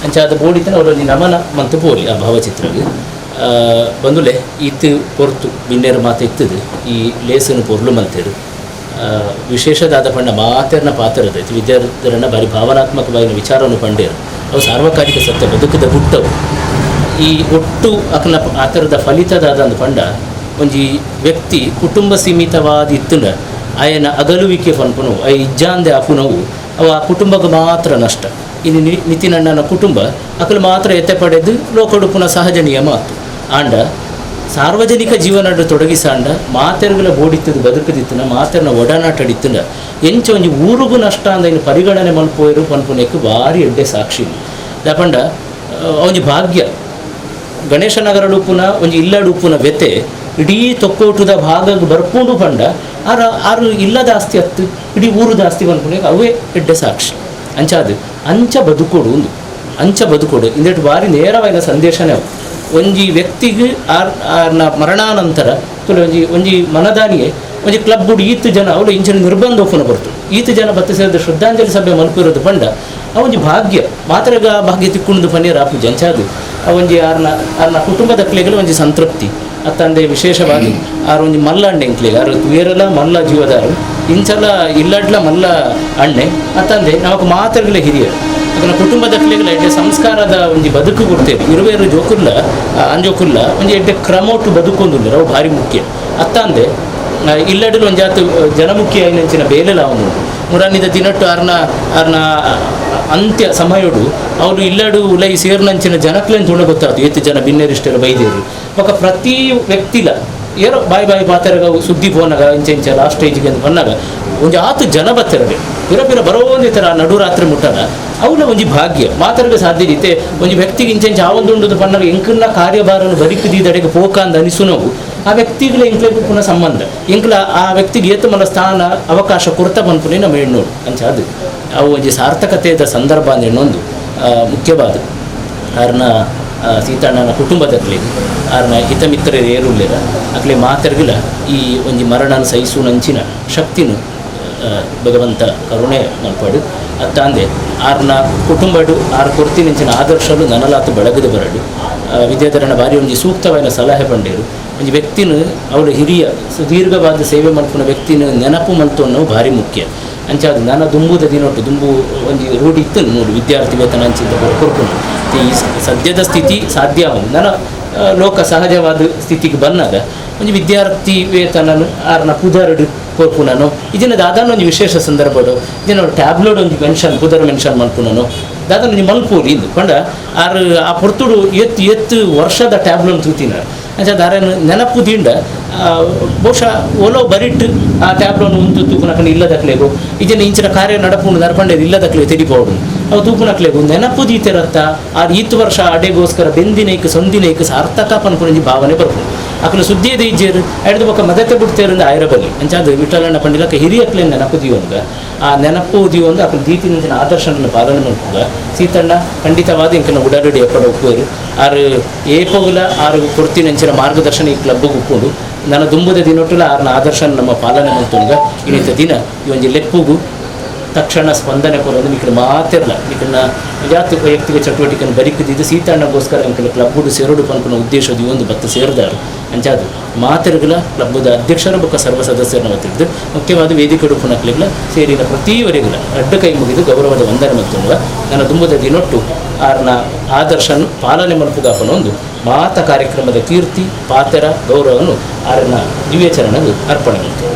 ಅಂಚ ಅದು ಬೋಡಿತನ ಅವರಲ್ಲಿ ನಮನ ಮಂತು ಪೋಲಿ ಆ ಭಾವಚಿತ್ರಗೆ ಬಂದುಲೆ ಇತ್ತು ಪೊರ್ತು ಬಿಂಡೇರು ಮಾತು ಇತ್ತದು ಈ ಲೇಸನು ಪೊರ್ಲು ಮಂತೇರು ವಿಶೇಷದಾದ ಪಂಡ ಮಾತೆರ್ನ ಪಾತ್ರದ ವಿದ್ಯಾರ್ಥಿರನ್ನ ಬಾರಿ ಭಾವನಾತ್ಮಕವಾಗಿ ವಿಚಾರವನ್ನು ಪಂಡೇರು ಅವು ಸಾರ್ವಕಾಲಿಕ ಸತ್ಯ ಬದುಕದ ಹುಟ್ಟವು. ಈ ಒಟ್ಟು ಅಕಲ ಆತರದ ಫಲಿತದಾದ ಪಂಡ ಒಂಜಿ ವ್ಯಕ್ತಿ ಕುಟುಂಬ ಸೀಮಿತವಾದ ಇತ್ತುಂಡ ಆಯನ ಅಗಲುವಿಕೆ ಪನ್ಪುನು I ಇಜ್ಜಾಂದೆ ಅಪುನವು ಅವ ಆ ಕುಟುಂಬಕ್ಕೆ ಮಾತ್ರ ನಷ್ಟ. ಇನ್ನು ನಿತಿನಣ್ಣನ ಕುಟುಂಬ ಅಕಲು ಮಾತ್ರ ಎತ್ತೆ ಪಡೆದು ಲೋಕಡುಪುನ ಸಹಜ ನಿಯಮ ಆತು. ಆಂಡ ಸಾರ್ವಜನಿಕ ಜೀವನ ತೊಡಗಿಸಾಂಡ ಮಾತೆರ್ಗಳ ಬೋಡಿತ್ತದು ಬದುಕದಿತ್ತನ ಮಾತೆರ್ನ ಒಡನಾಟಡಿತ್ತನ ಎಂಚ ಒಂಜಿ ಊರುಗು ನಷ್ಟ ಅಂದ ಇನ್ನು ಪರಿಗಣನೆ ಮಲ್ಪೋಯರು ಪನ್ಪುನೆಕ್ ಭಾರಿ ಎಡ್ಡೆ ಸಾಕ್ಷಿ. ದಾಪಂಡ ಒಂಜಿ ಭಾಗ್ಯ ಗಣೇಶನಗರ ಉಪ್ಪುನ ಒಂಜಿ ಇಲ್ಲಡು ಉಪ್ಪುನ ವ್ಯತೆ ಇಡೀ ತೊಕ್ಕೋಟದ ಭಾಗಕ್ಕೆ ಬರ್ಪುಂಡು ಪಂಡ ಆರ ಆರು ಇಲ್ಲದ ಆಸ್ತಿ ಅತ್ತು ಇಡೀ ಊರುದ ಆಸ್ತಿ ಪನ್ಪುನೆಕ್ ಅವೇ ಎಡ್ಡೆ ಸಾಕ್ಷಿ. ಅಂಚಾದು ಅಂಚ ಬದುಕೋಡು ಒಂದು ಅಂಚ ಬದುಕೋಡು ಇಂದೆಟ್ ಭಾರಿ ನೇರವಾದ ಸಂದೇಶನೇ ಅವು. ಒಂಜಿ ವ್ಯಕ್ತಿಗೆ ಆರ್ ಆರ್ನ ಮರಣಾನಂತರ ತುಳು ಒಂಜಿ ಒಂಜಿ ಮನದಾನಿಯೇ ಒಂಜಿ ಕ್ಲಬ್ ಬುಡ್ ಈತ್ ಜನ ಅವಳು ಇಂಚಿನ ನಿರ್ಬಂಧ ಒಪ್ಪುನ ಬರ್ತು ಈತ ಜನ ಬತ್ತ ಸೇರಿದ ಶ್ರದ್ಧಾಂಜಲಿ ಸಭೆ ಮಲ್ಪಿರೋದು ಪಂಡ ಆ ಒಂಜಿ ಭಾಗ್ಯ ಮಾತ್ರಗ ಭಾಗ್ಯ ತಿಕ್ಕೊಂಡು ಪನ್ನೀರ್ ಆಪುಜಿ. ಅಂಚಾದು ಆ ಒಂಜಿ ಆರ್ನ ಆರ್ನ ಕುಟುಂಬದ ಕ್ಲೆಗಳು ಒಂಜಿ ಸಂತೃಪ್ತಿ ಅತ್ತಂದೆ ವಿಶೇಷವಾಗಿ ಆರು ಒಂಜಿ ಮಲ್ಲ ಅಣ್ಣೆ ಎಂಕ್ಲೆಗ್ ಆರು ತುಯರಲ ಮಲ್ಲ ಜೀವದಾರು ಇಂಚಲ ಇಲ್ಲಡ್ಲ ಮಲ್ಲ ಅಣ್ಣೆ ಅತ್ತಂದೆ ನಮಕ್ ಮಾತ್ರಗಳ ಹಿರಿಯರು ಅದನ್ನ ಕುಟುಂಬದ ಕ್ಲೆಗಳ ಎಡ್ಡೆ ಸಂಸ್ಕಾರದ ಒಂಜಿ ಬದುಕು ಕೊಡ್ತೇವೆ. ಇರುವೇರು ಜೋಕುಲ್ಲ ಅಂಜೋಕುಲ್ಲ ಒಂಜಿ ಎಡ್ಡೆ ಕ್ರಮೊಟ್ಟು ಬದುಕೊಂದುಲ್ಲ ಅವು ಭಾರಿ ಮುಖ್ಯ. ಅತ್ತಂದೆ ಇಲ್ಲಡಲು ಒಂಜಾತು ಜನಮುಖ್ಯ ಐನಂಚಿನ ಬೇಲೆಲ ಅವನು ಮುರಾನಿದ ದಿನಟ್ಟು ಆರ್ನ ಆರ್ನ ಅಂತ್ಯ ಸಮಯಡು ಅವರು ಇಲ್ಲಡು ಉಲೈ ಸೇರ್ನಂಚಿನ ಜನಕ್ಲೇನು ತುಣ ಗೊತ್ತಾಯ್ತು ಏತು ಜನ ಬಿನ್ನೆರಿಷ್ಟರ ಬೈದೇರು ಬೊಕ ಪ್ರತಿ ವ್ಯಕ್ತಿಲ ಏರೋ ಬಾಯ್ ಬಾಯ್ ಪಾತೆರಗ ಸುದ್ದಿ ಫೋನಾಗ ಇಂಚ ಇಂಚ ಲಾಸ್ಟ್ ಸ್ಟೇಜ್ಗೆ ಅಂತ ಬಂದಾಗ ಒಂಜಿ ಆತು ಜನ ಬತ್ತಿರಡೆ ಪಿರ ಪಿರ ಬರೋಂದೇ ಥರ ನಡುರಾತ್ರಿ ಮುಟ್ಟದ ಅವನ ಒಂಜಿ ಭಾಗ್ಯ ಮಾತಾಡಲು ಸಾಧ್ಯ ಇತ್ತೆ ಒಂಜಿ ವ್ಯಕ್ತಿಗೆ ಇಂಚ ಇಂಚ ಆ ಒಂದು ಉಂಡುದು ಪನ್ನಾಗ ಎಂಕಲ್ನ ಕಾರ್ಯಭಾರನು ಬರಿಕದಿದಡೆಗೆ ಪೋಕ ಅಂದ ಅನಿಸುನವು ಆ ವ್ಯಕ್ತಿಗಳ ಎಂಕ್ಲೆಗೂ ಪುನಃ ಸಂಬಂಧ ಎಂಕ್ಲ ಆ ವ್ಯಕ್ತಿಗೆ ಏತು ಮಲ್ಲ ಸ್ಥಾನ ಅವಕಾಶ ಕೊರ್ತ ಪನ್ಪುನೆ ನಮ್ಮ ಹೆಣ್ಣೋಡು ಅಂಚ ಅದು ಅವು ಒಂಜಿ ಸಾರ್ಥಕತೆಯ ಸಂದರ್ಭ ಅಂದ ಹೆಣ್ಣೊಂದು ಮುಖ್ಯವಾದ ಆರ್ನ ಸೀತಣ್ಣನ ಕುಟುಂಬದಕ್ಲೆಗ್ ಆರ್ನ ಹಿತಮಿತ್ರರು ಏರುಲ್ಲೇರ ಅಕ್ಲೆ ಮಾತರ್ಗಿಲ ಈ ಒಂಜಿ ಮರಣನ ಸಹಿಸುನಂಚಿನ ಶಕ್ತಿನು ಭಗವಂತ ಕರುಣೆ ಮಲ್ಪಾಡು. ಅತ್ತಾಂದೆ ಆರ್ನ ಕುಟುಂಬಡು ಆರ್ ಕೊರ್ತಿನಂಚಿನ ಆದರ್ಶಲು ನನಲಾತು ಬೆಳಗದು ಬರಡು. ವಿದ್ಯಾಧರಣ ಭಾರಿ ಒಂಜಿ ಸೂಕ್ತವಾದ ಸಲಹೆ ಪಂಡೇರು ಒಂಜಿ ವ್ಯಕ್ತಿನ ಅವರ ಹಿರಿಯ ಸುದೀರ್ಘವಾದ ಸೇವೆ ಮಲ್ಪುನ ವ್ಯಕ್ತಿನ ನೆನಪು ಮಲ್ತು ಅನ್ನೋ ಭಾರಿ ಮುಖ್ಯ. ಅಂಚಾದ ನನ್ನ ದುಂಬುದ ದಿನೊಟ್ಟು ದುಂಬು ಒಂಜಿ ರೂಢಿ ಇತ್ತು ನೋಡು ವಿದ್ಯಾರ್ಥಿ ವೇತನ ಅಂಚಿಂತ ಕೊರ್ಪುನು ಈ ಸದ್ಯದ ಸ್ಥಿತಿ ಸಾಧ್ಯ ನನ್ನ ಲೋಕ ಸಹಜವಾದ ಸ್ಥಿತಿಗೆ ಬಂದಾಗ ಒಂಜಿ ವಿದ್ಯಾರ್ಥಿ ವೇತನ ಆರ್ನ ಪುದರಡು ಕೊರ್ಪುನನು ಇದನ್ನ ದಾದಾನ ಒಂಜಿ ವಿಶೇಷ ಸಂದರ್ಭಡು ಇದನ್ನ ಟ್ಯಾಬ್ಲೆಟ್ ಒಂಜಿ ಮೆನ್ಷನ್ ಪುದರ್ ಮೆನ್ಷನ್ ಮಲ್ಪುನನು ದಾದಾನ ಒಂಜಿ ಮಲ್ಪೂರಿ ಇಂದು ಪಂಡ ಆರು ಆ ಪೊರ್ತುಡು ಎತ್ತು ಎತ್ತು ವರ್ಷದ ಟ್ಯಾಬ್ಲೆಟ್ ತೂತಿನ ಅಂಚ ದಾರನ ನೆನಪು ದಿಂಡ ಬಹುಶಃ ಒಲೋ ಬರಿಟ್ಟು ಆ ಟ್ಯಾಬ್ಲೋನ್ ಉಂತು ತೂಪುನಕನ ಇಲ್ಲದಕ್ಲೆಗು ಇದನ್ನ ಇಂಚಿನ ಕಾರ್ಯ ನಡಪುಂಡು ನರ್ಪಂಡೆ ಇಲ್ಲದಕ್ಲೆ ತೆರಿಪೋಡು ಅವು ತೂಪುನಕ್ಲೆಗು ನೆನಪು ದೀತಿರತ್ತ ಆ ಈತು ವರ್ಷ ಅಡೆಗೋಸ್ಕರ ಬೆಂದಿನೈಕ್ ಸೊಂದಿನೈಕ್ ಸಾರ್ಥಕ ಪನ್ಪುನಂಜಿ ಭಾವನೆ ಬರ್ಪುಂಡು. ಅಕಲು ಸುದ್ದಿಯದ ಇಜ್ಜೇರು ಎಡ್ದು ಬೊಕ್ಕ ಮದತೆ ಬಿಡ್ತೇರಿಂದ ಆಯಿರಬಲ್ಲಿ ಅಂಚಾದ ವಿಠಲಣ್ಣ ಪಂಡಿಲಕ್ಕ ಹಿರಿಯಕ್ಲೆ ನೆನಪು ದಿಯೋಂಗ ಆ ನೆನಪು ದಿಯೋಂದು ಅಕಲು ದೀತಿನಂಚಿನ ಆದರ್ಶನ ಪಾಲನೆ ಮಲ್ಪುಗ ಸೀತಣ್ಣ ಖಂಡಿತವಾದ ಇಂಕನ ಉಡಾಡಿ ಎಪ್ಪಡ ಉಪ್ಪುವರು ಆರು ಏಪೋಗುಲ ಆರು ಕೊಡ್ತಿನಂಚಿನ ಮಾರ್ಗದರ್ಶನ ಈ ಕ್ಲಬ್ಗೆ ಉಪ್ಪುಂಡು. ನನ್ನ ದುಂಬುದ ದಿನೊಟ್ಟುಲ ಆರ್ನ ಆದರ್ಶನ ನಮ್ಮ ಪಾಲನೆ ಮಲ್ತುಂಗ ಇನ್ನಿತ ದಿನ ಈ ಒಂಜಿ ಲೆಪ್ಪುಗು ತಕ್ಷಣ ಸ್ಪಂದನೆ ಕೊರೋದು ನಿಖಿಲ್ ಮಾತಿರಲ್ಲ ನಿಖಿಲ್ನ ಜಾತಿ ವೈಯಕ್ತಿಕ ಚಟುವಟಿಕೆಯನ್ನು ಬರಿಕದಿದ್ದು ಸೀತಣ್ಣಗೋಸ್ಕರ ಅಂಕಲ್ ಕ್ಲಬ್ಬುಡು ಸೇರೋಡು ಪನ್ಪುನ ಉದ್ದೇಶದ ಒಂದು ಬತ್ತ ಸೇರಿದಾರು ಅಂಚಾದು ಮಾತಿರುಗಲ ಕ್ಲಬ್ಬದ ಅಧ್ಯಕ್ಷರ ಬೊಕ್ಕ ಸರ್ವ ಸದಸ್ಯರನ್ನ ಮತ್ತಿದ್ದು ಮುಖ್ಯವಾದ ವೇದಿಕೆ ಪುನಕ್ಲಿಗಳ ಸೇರಿದ ಪ್ರತಿಯವರೆಗುಲ ಅಡ್ಡ ಕೈ ಮುಗಿದು ಗೌರವದ ವಂದನೆ ಮತ್ತು ನನ್ನ ದುಂಬುದ ದಿನೊಟ್ಟು ಆರ್ನ ಆದರ್ಶನ ಪಾಲನೆ ಮಲ್ಪುಗಾಪನ ಒಂದು ಮಾತ ಕಾರ್ಯಕ್ರಮದ ಕೀರ್ತಿ ಪಾತೆರ ಗೌರವವನ್ನು ಆರನ ದಿವ್ಯಚರಣೆಗೆ ಅರ್ಪಣೆ ಮಾಡ್ತೇವೆ.